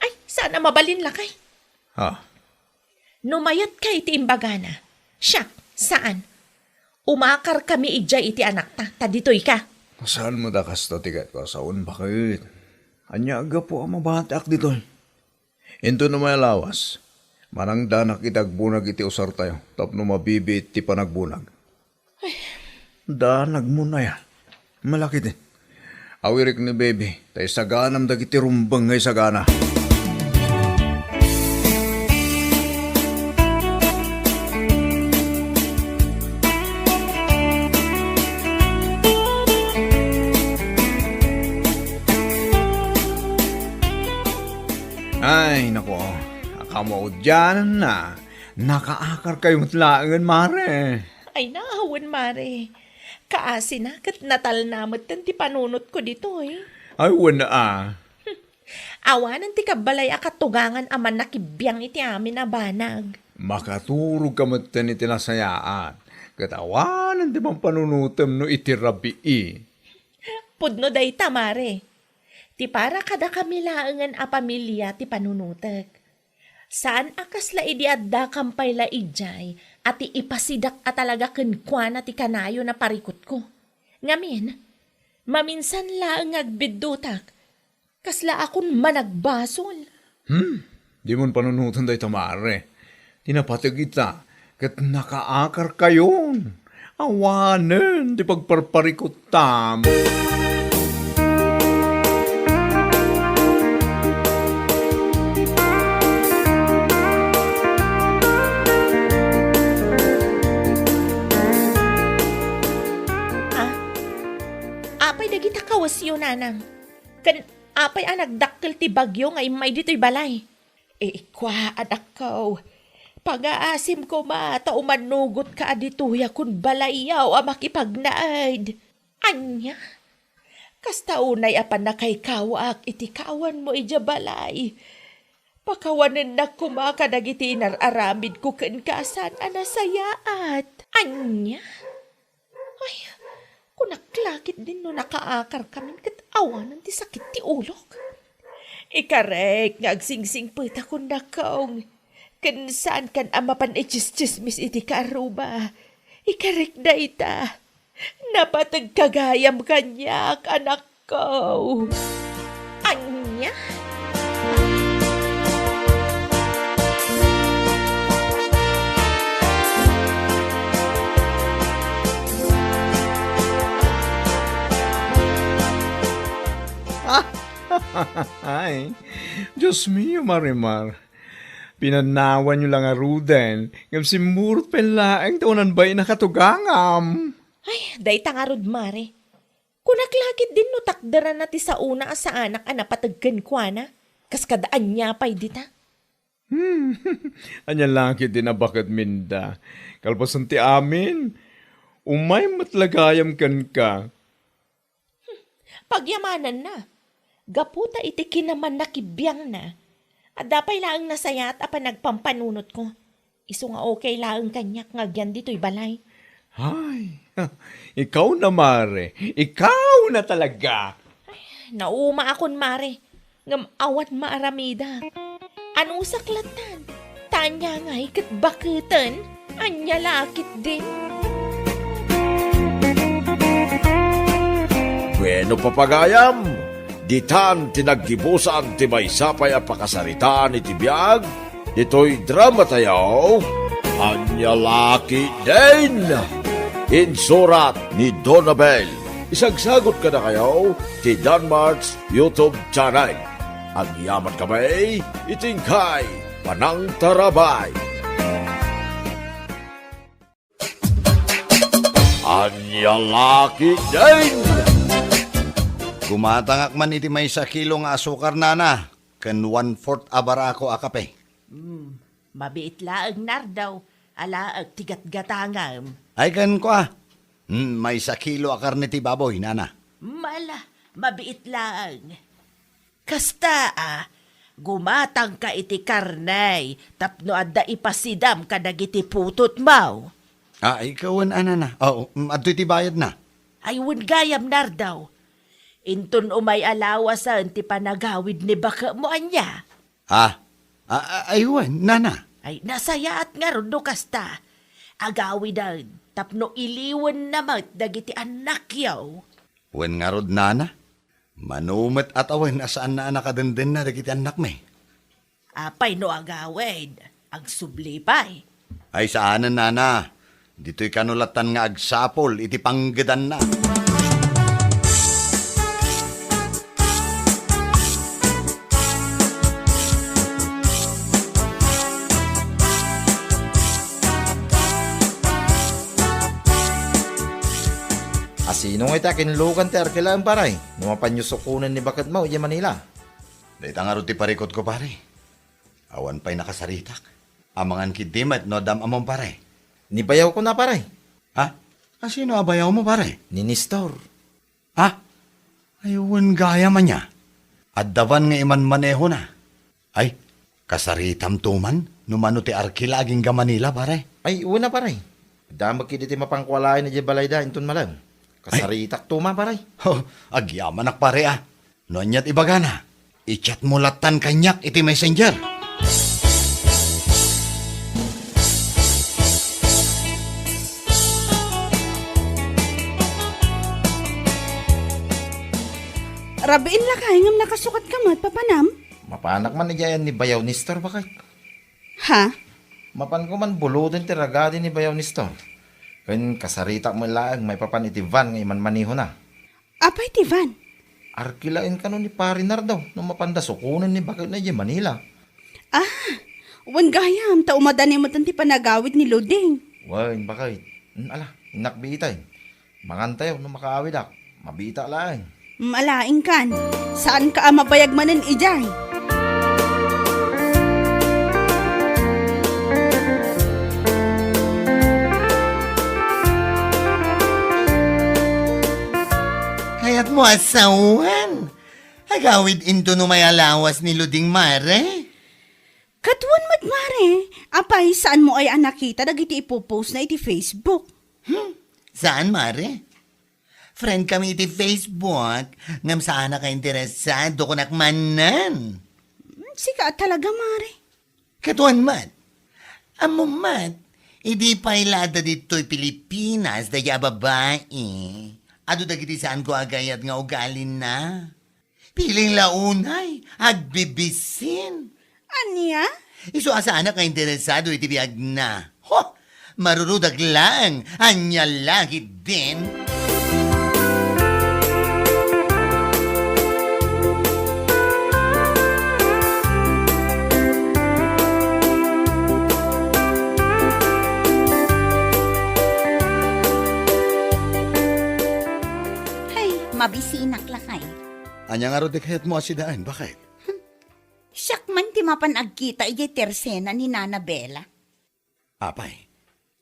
Ay, saan a mabalin lakay. Ha? No mayatka iti imbagana. Siak, saan. Umakarkami idiay iti anakta, ta ditoyka. Saan met a kasta ti kayatko a saoen, baket? Ania a gapu a mabatiak ditoy? Inton umay a lawas, manangdanak iti agbunag iti usartayo tapno mabibiit ti panagbunag. Ay. Danagmon aya. Malakit, eh. Awirik ni Baby, ta isaganam dagiti rumbeng nga isagana. Ay, nako. Akamaudiananna. Nakaakar kayo met laengen, mare. Ay, naawan, mare. Kaasina, ket natalna metten ti panunotko ditoy. Ay, wen a. Awanen ti kabbalay a katugangan a mannakibiang iti amin a banag. Makaturog ka metten iti nasayaat, ket awanen ti pampanunotem no iti rabii. Pudno dayta, mare. Ti para kadakami laengen a pamilia ti panunotek. Saan a kasla idi addakam pay la idiay a ti ipasidak a talaga kenkuana ti kanayon a parikutko. Ngamin, maminsan laeng nga agbiddutak, kasla akon managbasol. Hmm, dimon panunoten dayta, mare. Ti napateg ita, ket nakaakar kayon. Awanen ti pagparparikuttam. Ah, apay dagita kawesyo, nanang? Ken apay a nagdakkel ti bagyo nga immay ditoy balay? Ikua, anakko, pangaasim koma ta umannugotka a ditoy a kun balayyo a makipagnaed. Ania? Kasta unay a pannakaykawak iti kawanmo idiay balay. Pakawanennak koma kadagiti inar-aramidko kenka a saan a nasayaat. Ania? Ay, kunak la ketdin no nakaakarkamin ket awanen ti sakit ti ulok. Ikarek nga agsingsingpet a kunak, Kong. Ken saankan a mapan itsistsismis iti kaarruba. Ikarek dayta. Napateg ka gayam kaniak, anakko. Ania? Ay, Dios mio, Marimar. Pinanawanyo la ngaruden, ngem simmurot pay laeng ta unan bain a katugangam. Ay, dayta ngarud, Mare. Kunak la ketdin no takderanna ti saona a saanak a napateg kenkuana, kas kada ania pay dita? Hmm, ania la ketdin a baket, Minda. Kalpasan ti amin, umay met la gayam kenka. Hmm, pagyamananna. Gapu ta iti kinamannakibiangna, adda pay laeng nasayaat a panagpampanunotko. Isu nga okay laeng kaniak nga agyan ditoy balay. Ay, ikaw na, Mare. Ikaw na talaga. Ay, naumaakon, Mare. Ngem awan maaramidak. Anusak lattan. Ta ania ngay ket baketen? Ania la ketdin? Bueno, papagayam, ditan ti naggibusan ti maysa pay a pakasaritaan iti biag ditoy dramatayo, Ania la ketdin? Insurat ni Donabel. Isagsagot kadakayo ti Danmart's YouTube channel. Agyaman kami iti inkay panangtarabay. Ania la ketdin? Gumatangak man iti maysa kilo nga asukar, nana, ken one-fourth a barako a kape. Hmm, mabiit laeng, Nardo. Alaek ti gatgatangam. Ay, ken kua. Hmm, maysa kilo a karne ti baboy, nana. Mala, mabiit laeng. Kasta a, gumatangka iti karne tapno adda ipasidam kadagiti putotmo. Ah, ikawen a, nana. Oo, mm, adtoy ti bayadna. Ay, wen gayam, Nardo. Inton umay a lawasen ti panagawid ni baketmo, ania? Ha? A-, a-, ay wen, nana. Ay, nasayaat ngarud no kasta. Agawiden tapno iliwenna met dagiti annakyo. Wen ngarud, nana. Mano met a tawen a saanna a nakadendenna dagiti annakmi. Apay no agawid? Agsubli pay. Ay, saanen, nana. Ditoy kano lattan nga agsapul iti panggedanna. Asino ngay ti akinlugan ti arkilaem, pare, no mapanyo sukonen ni baketmo idiay Manila? Dayta ngarud ti parikutko, pare. Awan pay nakasaritak. Amangan ketdi met no adda am-ammom, pare. Ni bayawko na, pare. Ha? Asino a bayawmo, pare? Ni Nestor. Ha? Ay, wen gayam ania. Adda van nga imanmanehona. Ay, kasaritamto man no mano ti arkila agingga Manila, pare. Ay, wen a, pare. Adda met ketdi ti mapanko alaen idiay balayda inton malem. Ay. Kasaritakto man, pare. Oh, agyamanak, pare, a. No aniat ibagana, i-chatmo lattan kaniak iti Messenger. Rabiin lakay ngem nakasukatka met, papanam? Mapanak man idiay ni Bayaw Nestor, baket. Ha? Mapanko man buloden ti ragadi ni Bayaw Nestor. Ken kasaritak met laeng maipapan iti van nga imanmanehona. Apay ti van? Arkilaen kano ni Pari Nardo no mapanda sukonen ni baketna idiay Manila. Ah, wen gayam, ta umadani met ti panagawid ni Luding. Wen, baket. Hmm, ala, innak biitayen. Mangantayo no makaawidak. Mabiitak laeng. Hmm, ala, inkan. Saanka a mabayag manen idiay. Kayatmo a sawen? Agawid inton umay a lawas ni Luding, mare? Ket wen met, mare. Apay, saanmo aya a nakita dagiti ipopost na iti Facebook? Hmm, saan, mare? Friend kami iti Facebook, ngem saanak a interesado kunak manen. Hmm, sika a talaga, mare. Ket wen met, ammom met, idi pay la adda ditoy Pilipinas daydi a babai, adu dagiti saanko a gayat nga ugalina. Piling la unay, agbibisin. Ania? Isu a saanak a interesado iti biagna. Ho! Marurudak laeng, ania la ketdin? Hay, mabisinak lakay. Ania ngarud ti kayatmo a sidaen, baket? Siak man ti mapan agkita idiay tersena ni Nana Bella. Apay,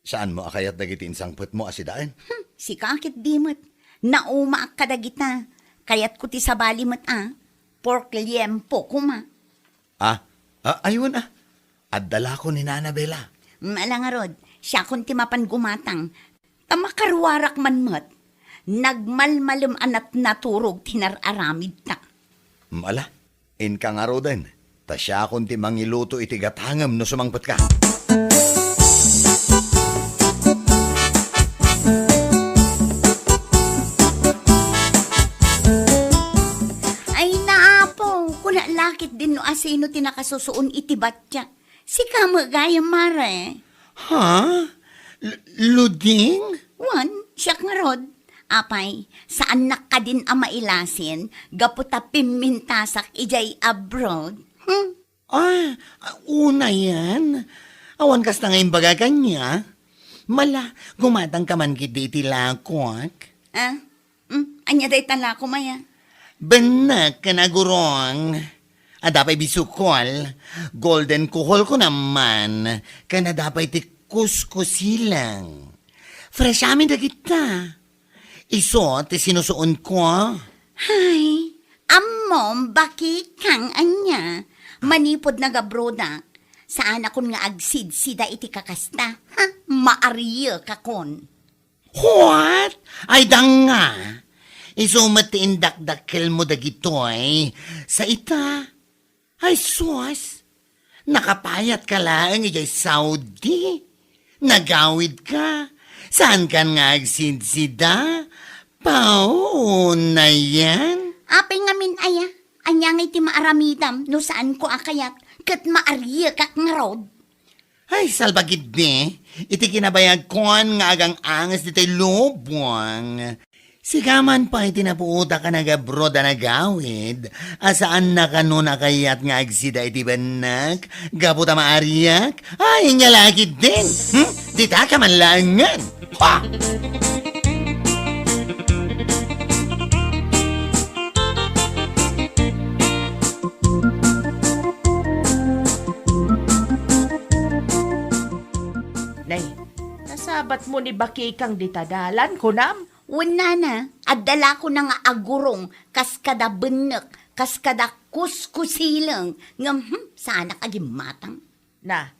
saanmo a kayat dagiti insangpetmo a sidaen? Hmm, sika ketdi met. Naumaak kadagita. Kayatko ti sabali met a. Pork liempo koma. Ah, ah, ay wen a. Adda lako ni Nana Bella. Hmm, ala ngarud, siakon ti mapan gumatang. Ta makaruarak man met, nagmalmalem a natnaturog ti nar-aramidta. Mm, ala, inka ngaruden, ta siakon ti mangiluto iti gatangem no sumangpetka. Ay, naapo, kuna la ketdin no asino ti nakasusuon iti batyak. Sika met gayam, mare. Ha? L-, Luding? Wen, siak ngarud. Apay, saannak kadin a mailasin gapu ta pimmintasak idiay abroad? Hmm? Ah, unayen. Awan kasta nga imbaga kaniak. Mala, gumatangka man ketdi iti lakok. Ah? Hmm, ania dayta lakom aya? Bennek ken agurong. Adda pay bisukol, golden kuhol ko naman, ken adda pay ti kuskusilang. Fresh amin dagita. Isu ti sinusuon ko. Hay, ammom, bakikang ania. Manipud nagabrodak, saanakon nga agsidsida iti kakasta. Ha? Maariekakon. What? Ay, danga! Isu met ti indakdakkelmo dagitoy. Sa ita, ay sus, nakapayatka laeng idiay Saudi. Nagawidka. Saankan nga agsidsida? Pauna yan. Apay ngamin aya? Ania ngay ti maaramidam no saanko a kayat ket maariekak ngarud? Ay, salbagiddi, iti kinabayagkon nga agang-anges ditoy lubong. Sika man pay ti napuotak a nag-abroad a nagawid, a saanna kano a kayat nga agsida iti bennek, gapu ta maariek? Ay, ania la ketdin? Hmm? Ditaka man laengen! Ha! Nay, nasabatmo ni bakikang dita dalan, kunam? Wen nana, adda la kona nga agurong kas kada bennek, kas kada kuskusileng, ngem, hmm, saanak a gimmatang. Na,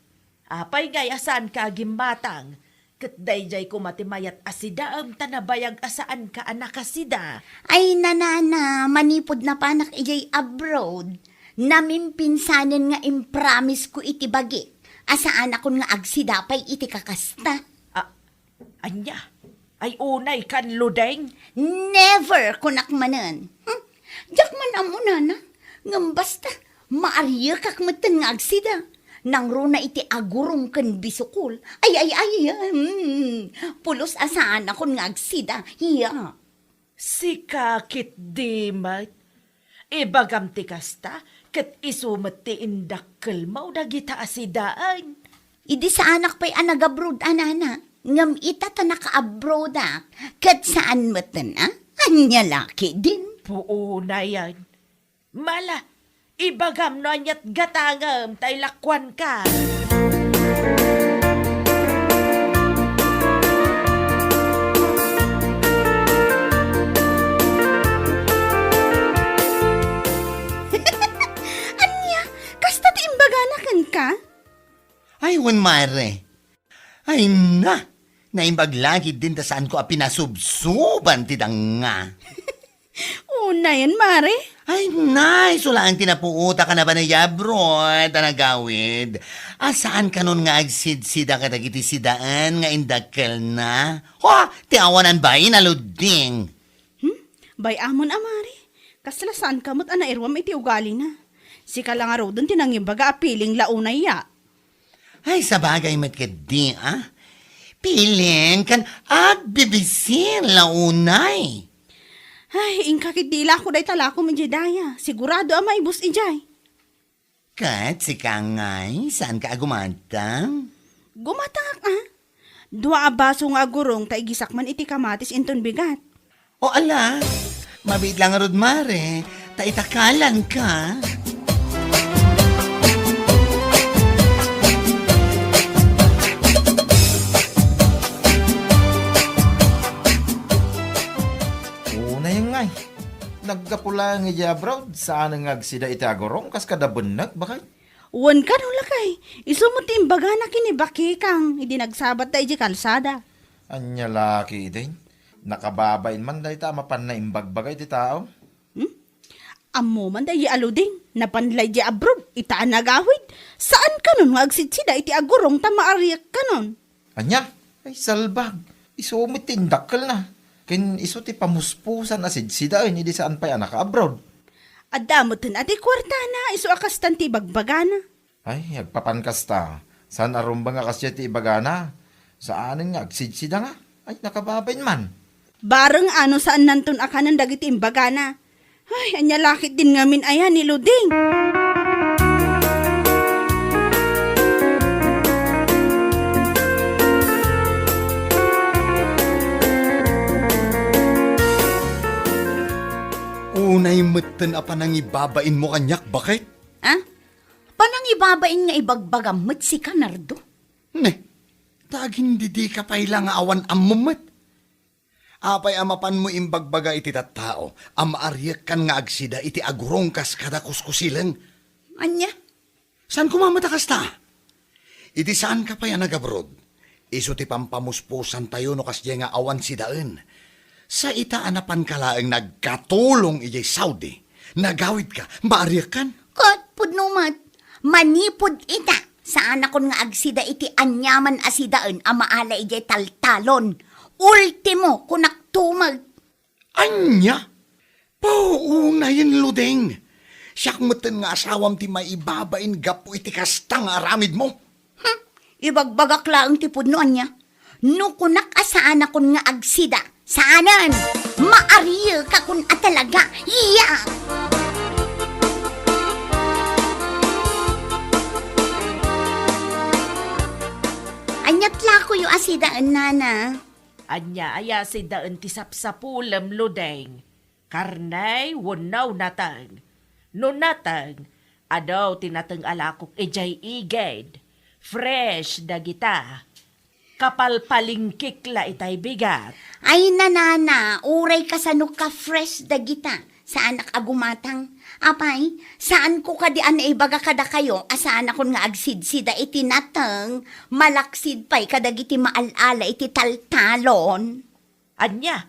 apay ngay a saanka a gimmatang? Ket daydiay koma ti mayat a sidaem ta nabayag a saanka a nakasida. Ay, nanana, manipud napanak idiay abroad, namimpinsanen nga impromise ko iti bagik a saanakon nga agsida pay iti kakasta. A-, ania? Ay, unay kan, Ludeng? Never, kunak manen. Hmm? Diak man ammo, nana. Ngem basta, maariekak metten nga agsida. Nangruna iti agurong ken bisukol. Ay, ay, ay, hmm. Pulos a saanakon nga agsida. Iya. Sika ketdi met. Ibagam ti kasta, ket isu met ti indakkelmo dagita a sidaen. Idi saanak pay a nag-abroad a, nana, ngem ita ta naka-abroadak, ket saan metten a? Ania la ketdin? Puonayen. Mala, ibagam no aniat gatangem ta ilakuanka. Ania? Kasta ti imbagana kenka? Ay, wen, mare. Ay na! Naimbag la ketdin ta saanko a pinasubsoban ti danga. Unayen, mare? Ay na, isu laeng ti napuotak a napan idiay abroad a nagawid. A saan kanon nga agsidsida kadagiti sidaen nga indakkelna? Ho! Ti awanan bain a Ludeng! Hmm? Bay-amon a, mare. Kasla saanka met a nairuam iti ugalina. Sika la ngaruden ti nangibaga a piling la unay ya. Ay, sabagay met ketdi, a? Piling ken agbibisin la unay. Ay, inka ketdi ilako dayta lakom idiay daya. Sigurado a maibus idiay. Ket sika ngay, saanka a gumatang? Gumatangak a. Dua a baso nga agurong ta igisak man iti kamatis inton bigat. O ala, mabiit la ngarud, mare, ta itakalanka. Unayen ngay. Naggapu laeng idiay abroad, saan nga agsida iti agurong kas kada bennek, baket? Wen kano, lakay, isu met ti imbagana ken ni bakikang idi nagsabatta idiay kalsada. Ania la ketdin? Nakababain man dayta a mapanna imbagbaga iti tao. Hmm? Ammo man daydiay a Ludeng, napan la idiay abroad, ita a nagawid. Saan kanon nga agsidsida iti agurong ta maariek kanon. Ania? Ay, salbag. Isu met ti indakkelna. Ken isu ti pamuspusan a sidsidaen idi saan pay a naka-abroad. Adda metten a ti kuartana, isu a kastan ti ibagbagana. Ay, agpapan kasta. Saan a rumbeng a kasdiay ti ibagana. Saanen nga agsidsida nga. Ay, nakababain man. Bareng a no saannanton a kanen dagiti imbagana. Ay, ania la ketdin ngamin aya ni Ludeng? Unay metten a panangibabainmo kaniak, baket? Ah? Panangibabain nga ibagbagam met sika, Nardo? Ne, ta agindidika pay la nga awan ammom met. Apay a mapanmo imbagbaga iti tattao a maariekkan nga agsida iti agurong kas kada kuskusileng? Ania? Saan koma met a kasta? Iti saanka pay a nagabroad, isu ti pampamuspusantayo no kasdiay nga awan sidaen. Sa ita a napanka laeng nagkatulong idiay Saudi, nagawidka, maariekkan? Ket pudno met, manipud ita, saanakon nga agsida iti aniaman a sidaen a maala idiay taltalon. Ultimo, kunak tumeg. Ania? Paunayen, Ludeng. Siak metten nga asawam ti maibabain gapu iti kasta nga aramidmo. Hmm, ibagbagak laeng ti pudno, ania? No kunak a saanakon nga agsida, saanen! Maariekakon a talaga! Iya! Ania ti lakoyo a sidaen, nana? Ania aya sidaen ti sapsapulem, Ludeng? Karne wenno nateng? No nateng, adu ti nateng a lakok idiay igid. Fresh dagita. Kapalpalingkik la itay bigat. Ay, nanana, uray kasano ka-fresh dagita. Saanak a gumatang. Apay, saanko kadi a naibaga kadakayo a saanakon nga agsidsida iti nateng, malaksid pay kadagiti maal-ala iti taltalon. Ania?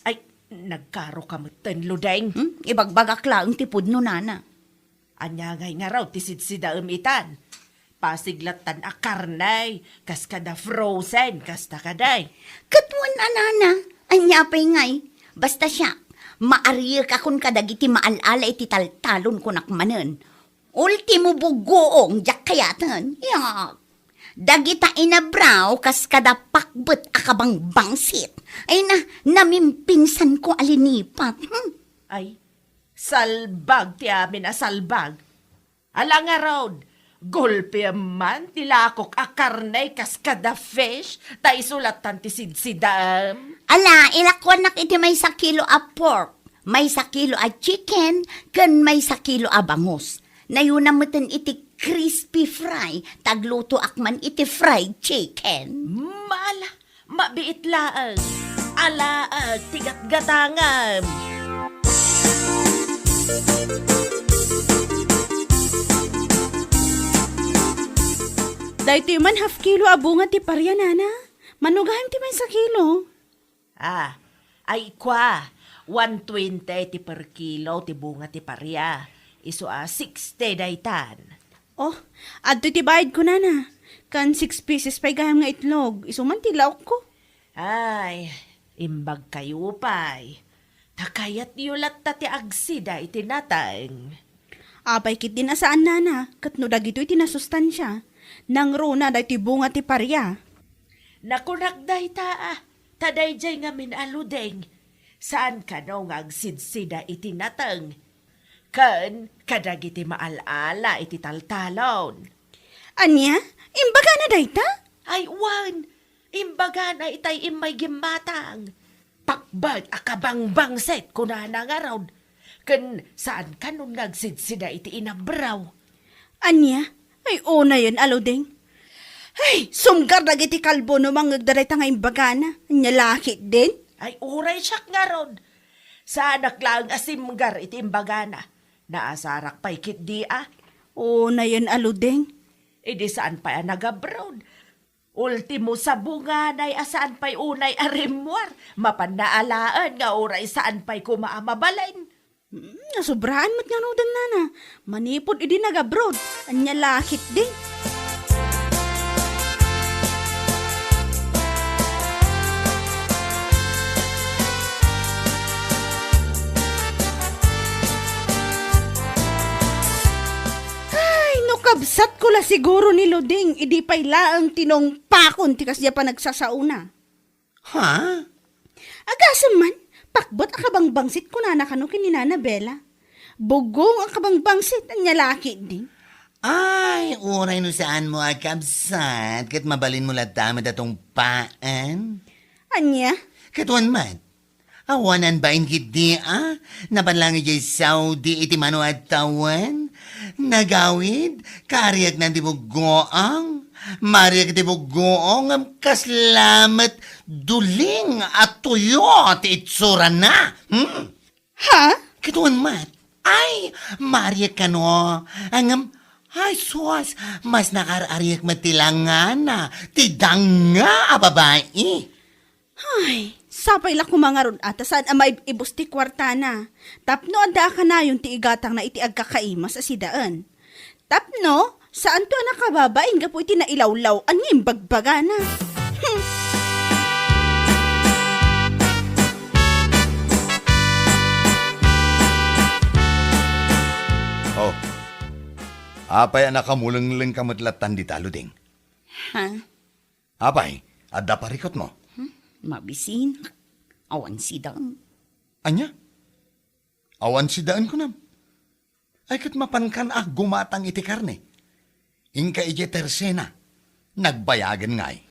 Ay, nagkaroka metten, Ludeng. Hmm? Ibagbagak laeng ti pudno, nana. Ania ngay ngarud ti sidsidaem itan? Pasig lattan a karne, kas kada frozen, kasta kadi. Ket wen a, nana, ania pay ngay? Basta siak, maariekakon kadagiti maal-ala iti taltalon, kunak manen. Ultimo, buggoong, diak kayaten. Yak. Dagita inabraw kas kada pakbet a kabangbangsit. Ay na, namimpinsanko a linipat. Hmm. Ay, salbag ti amin a salbag. Ala ngarud, gulpiem man ti lakok a karne kas kada fish, ta isu lattan ti sidsidaem. Ala, ilakuanak iti maysa kilo a pork, maysa kilo a chicken, ken maysa kilo a bangus. Nayuna metten iti crispy fry, ta aglutoak man iti fried chicken. Mala, mabiit laeng. Alaek ti gatgatangem. Daytoy man half kilo a bunga ti paria, nana. Mano gayam ti maysa kilo? Ah, ay kua, one twenty ti per kilo ti bunga ti paria. Isu a sixty daytan. Oh, adtoy ti bayadko, nana. Kan six pieces pay gayam nga itlog. Isu man ti laokko. Ay, imbagkayo pay. Ta kayatyo latta ti agsida iti nateng. Apay ketdin a saan, nana, ket no dagitoy ti nasustansia, nangruna daytoy bunga ti paria. Nakunak dayta, ah, ta daydiay ngamin a ludeng, saan kano nga agsidsida iti nateng, ken kadagiti maal-ala iti taltalon. Ania? Imbagana dayta? Ay, wen, imbagana itay immay gimmatang. Pakbet a kabangbangsit, kunana ngarud. Ken saan kanon nga agsidsida iti inabraw. Ania? Ay, unayen a ludeng. Ay, sumgar dagiti kalbo no mangngegda dayta nga imbagana. Ania la ketdin? Ay, uray siak ngarud. Saanak laeng a simgar iti imbagana. Naasarak pay ketdi a. Unayen a ludeng. Idi saan pay a nagabroad. Ultimo, sabunganay a saan pay unay a rimmuar. Mapanna alaen nga uray saan pay koma a mabalin. Hmm, nasubraan met ngaruden, nana. Manipud idi nagabroad. Ania la ketdi? Ay, no kabsatko la siguro ni Luding, idi pay laeng tinungpakon ti kasdiay a panagsasaona. Ha? Agasem man, pakbet a kabangbangsit kunana kano ken ni Nana Bella. Bugong a kabangbangsit, ania la ketdi? Ay, uray no saanmo a kabsat, ket mabalinmo latta met a tungpaen. Ania? Ket wen met, awan bain ketdi a, napan laeng idiay Saudi iti mano a tawen. Nagawid, kaarieknan ti buggoang. Maariek iti buggoang, ngem kasla met duling a tuyo ti itsurana. Hmm? Ha? Ket wen met, ay, maariek kano. Ngem, ay, sus, mas nakaar-ariek met ti langana, ti danga a babai. Ay, Sapay la koma ngarud a ta saan a maib-ibus ti kuartana. Tapno adda a kanayon ti igatangna iti agkakaimas a sidaen. Tapno, saanto a nakababain gapu iti nailawlaw-an nga imbagbagana. Hmm. Oh, apay a nakamulenglengka met lattan dita, Luding? Ha? Apay, adda parikutmo? Hmm? Mabisinak. Awan sidaen. Ania? Awan sidaen kunam? Ay, ket mapankan a gumatang iti karne. Inka idiay tersena. Nagbayagen ngay.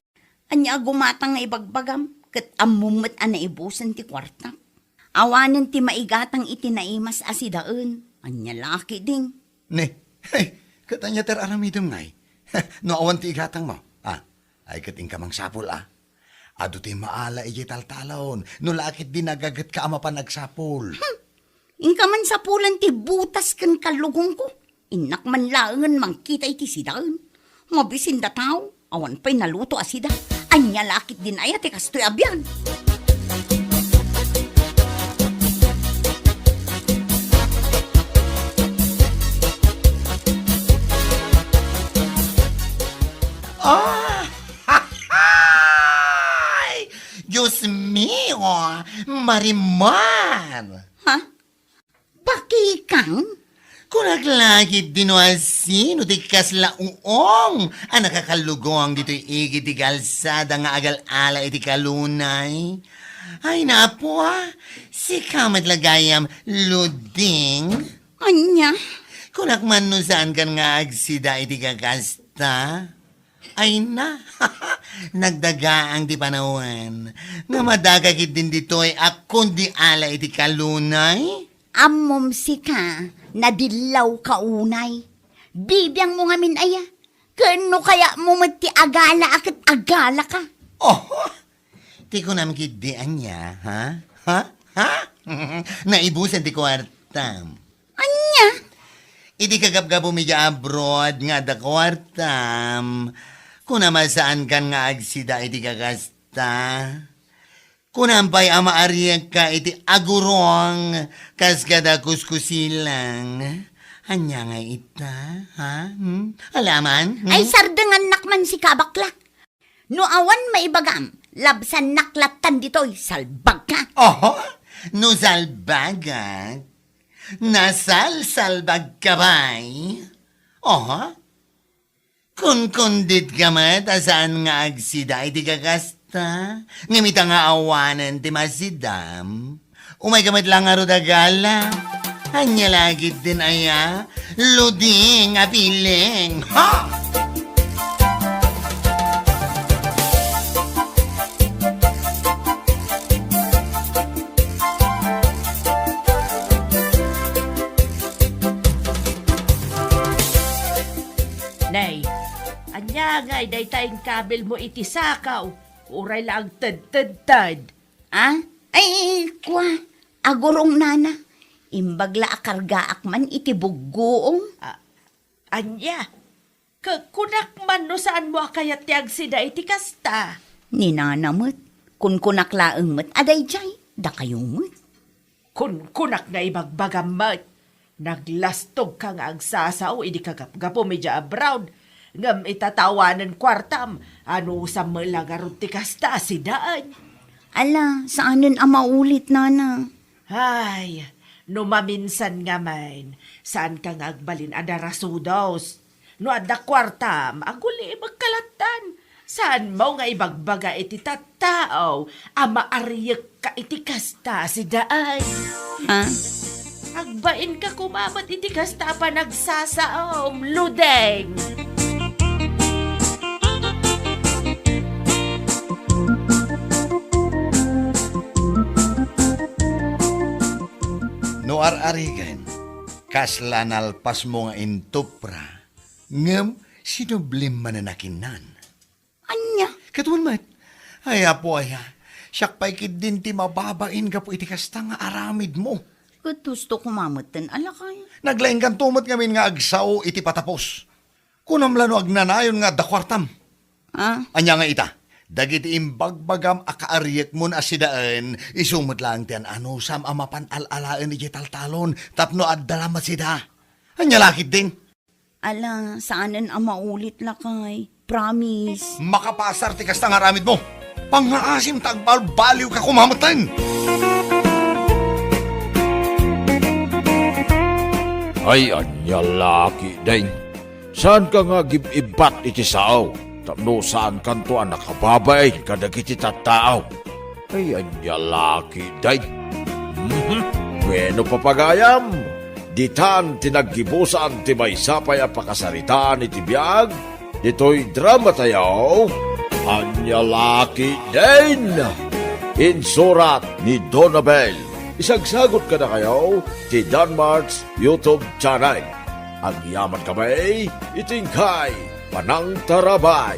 Ania a gumatang nga ibagbagam, ket ammom met a naibusen ti kuartak. Awanen ti maigatang iti naimas a sidaen. Ania la ketdin? Ne, hey, ket ania ti ar-aramidem ngay? No awan ti igatangmo. Ah, ay ket inka mangsapul, ah. Adu ti maala idiay taltalon, no la ketdi nagagetka a mapan agsapul. Hmm. Inka man sapulan ti butas ken kallugongko. Innak man laengen mangkita iti sidaen. Mabisin da tao, awan pay naluto a sida. Ania la ketdin aya ti kastoy a biag? Ah! Ay! Dios mio! Marimar! Ha? Bakikang? Kunak la ketdi no asino ti kasla uong a nakakallugong ditoy igid ti kalsada nga agal-ala iti kalunay. Ay, napo, ah. Sika met la gayam, Luding. Ania? Kunak man no saankan nga agsida iti kakasta. Ay na, nagdagaang ti panawen. Nga madaka ketdin ditoy a kundi ala iti kalunay? Ammom sika, nadillawka unay. Bibiangmo ngamin aya? Ken no kayatmo met ti agala a ket agalaka. Oh, ti kunam ketdi ania, ha? Ha? Ha? Naibusen ti kuartam. Ania? Iti kagapgapum idiay abroad nga adda kuartam, kunam a saankan nga agsida iti kakasta. Kunam pay a maariekka iti agurong kas kada kuskusilang. Ania ngay ita, ha? Hmm? Alaman? Hmm? Ay, sardengannak man sika, bakla. No awan maibagam, labsannak lattan ditoy, salbagka. Oho, no salbagak, nasalsalbagka pay. Oho, kunkunditka met a saan nga agsida iti kakasta, ngem ita nga awanen ti masidam. Umayka met la ngarud a gala. Ania la ketdin aya? Luding a piling. Ha? Nay, ania ngay dayta inkabilmo iti sakaw? Uray la agtedtedted. Ah? Ay, kua, agurong nana. Imbag la a kargaak man iti buggoong. Ah, ania? Ka-, kunak man no saanmo a kayat ti agsida iti kasta? Ni nana met. Kunkunak laeng met a daydiay, dakayo met. Kunkunak nga ibagbagam met. Naglastogka nga agsasao idi kagapgapum idiay abroad, ngem ita ta awanen kuartam, anusam met la ngarud ti kasta a sidaen? Ala, saanen a maulit, nana. Ay, no maminsan ngamin, saanka nga agbalin a darasudos. No adda kuartam, agulibekka lattan. Saanmo nga ibagbaga iti tattao a maariekka iti kasta a sidaen? Ha? Agbainka koma met iti kasta a panagsasaom, Ludeng! No ar-arigen, kasla nalpasmo nga intupra, ngem sinublim manen a kinnan. Ania? Ket wen met, ay, Apo aya, siak pay ketdin ti mababain gapu iti kasta nga aramidmo. Ket husto koma metten a lakay. Naglaingkanto met ngamin nga agsao iti patapos. Kunam la no agnanayon nga adda kuartam. Ah? Ania nga ita? Dagiti imbagbagam a kaariekmon a sidaen, isu met laeng ti an-anusam a mapan al-alaen iti taltalon tapno adda la met sida. Ania la ketdin? Ala, saanen a maulit, lakay. Promise. Makapasar ti kasta nga aramidmo. Pangngaasim ta agbalbaliwka koma metten. Ay, ania la ketdin? Saanka nga agib-ibbat iti sao, tapno saankanto a nakababain kadagiti tattao. Ay, ania la ketdin? Mhm. Bueno, papagayam, ditan ti naggibusan ti maysa pay a pakasaritaan iti biag ditoy drama tayo. Ania la ketdin? Insurat ni Donabel. Isagsagot kadakayo ti Danmart's YouTube channel. Agyaman kami iti inkay panangtarabay.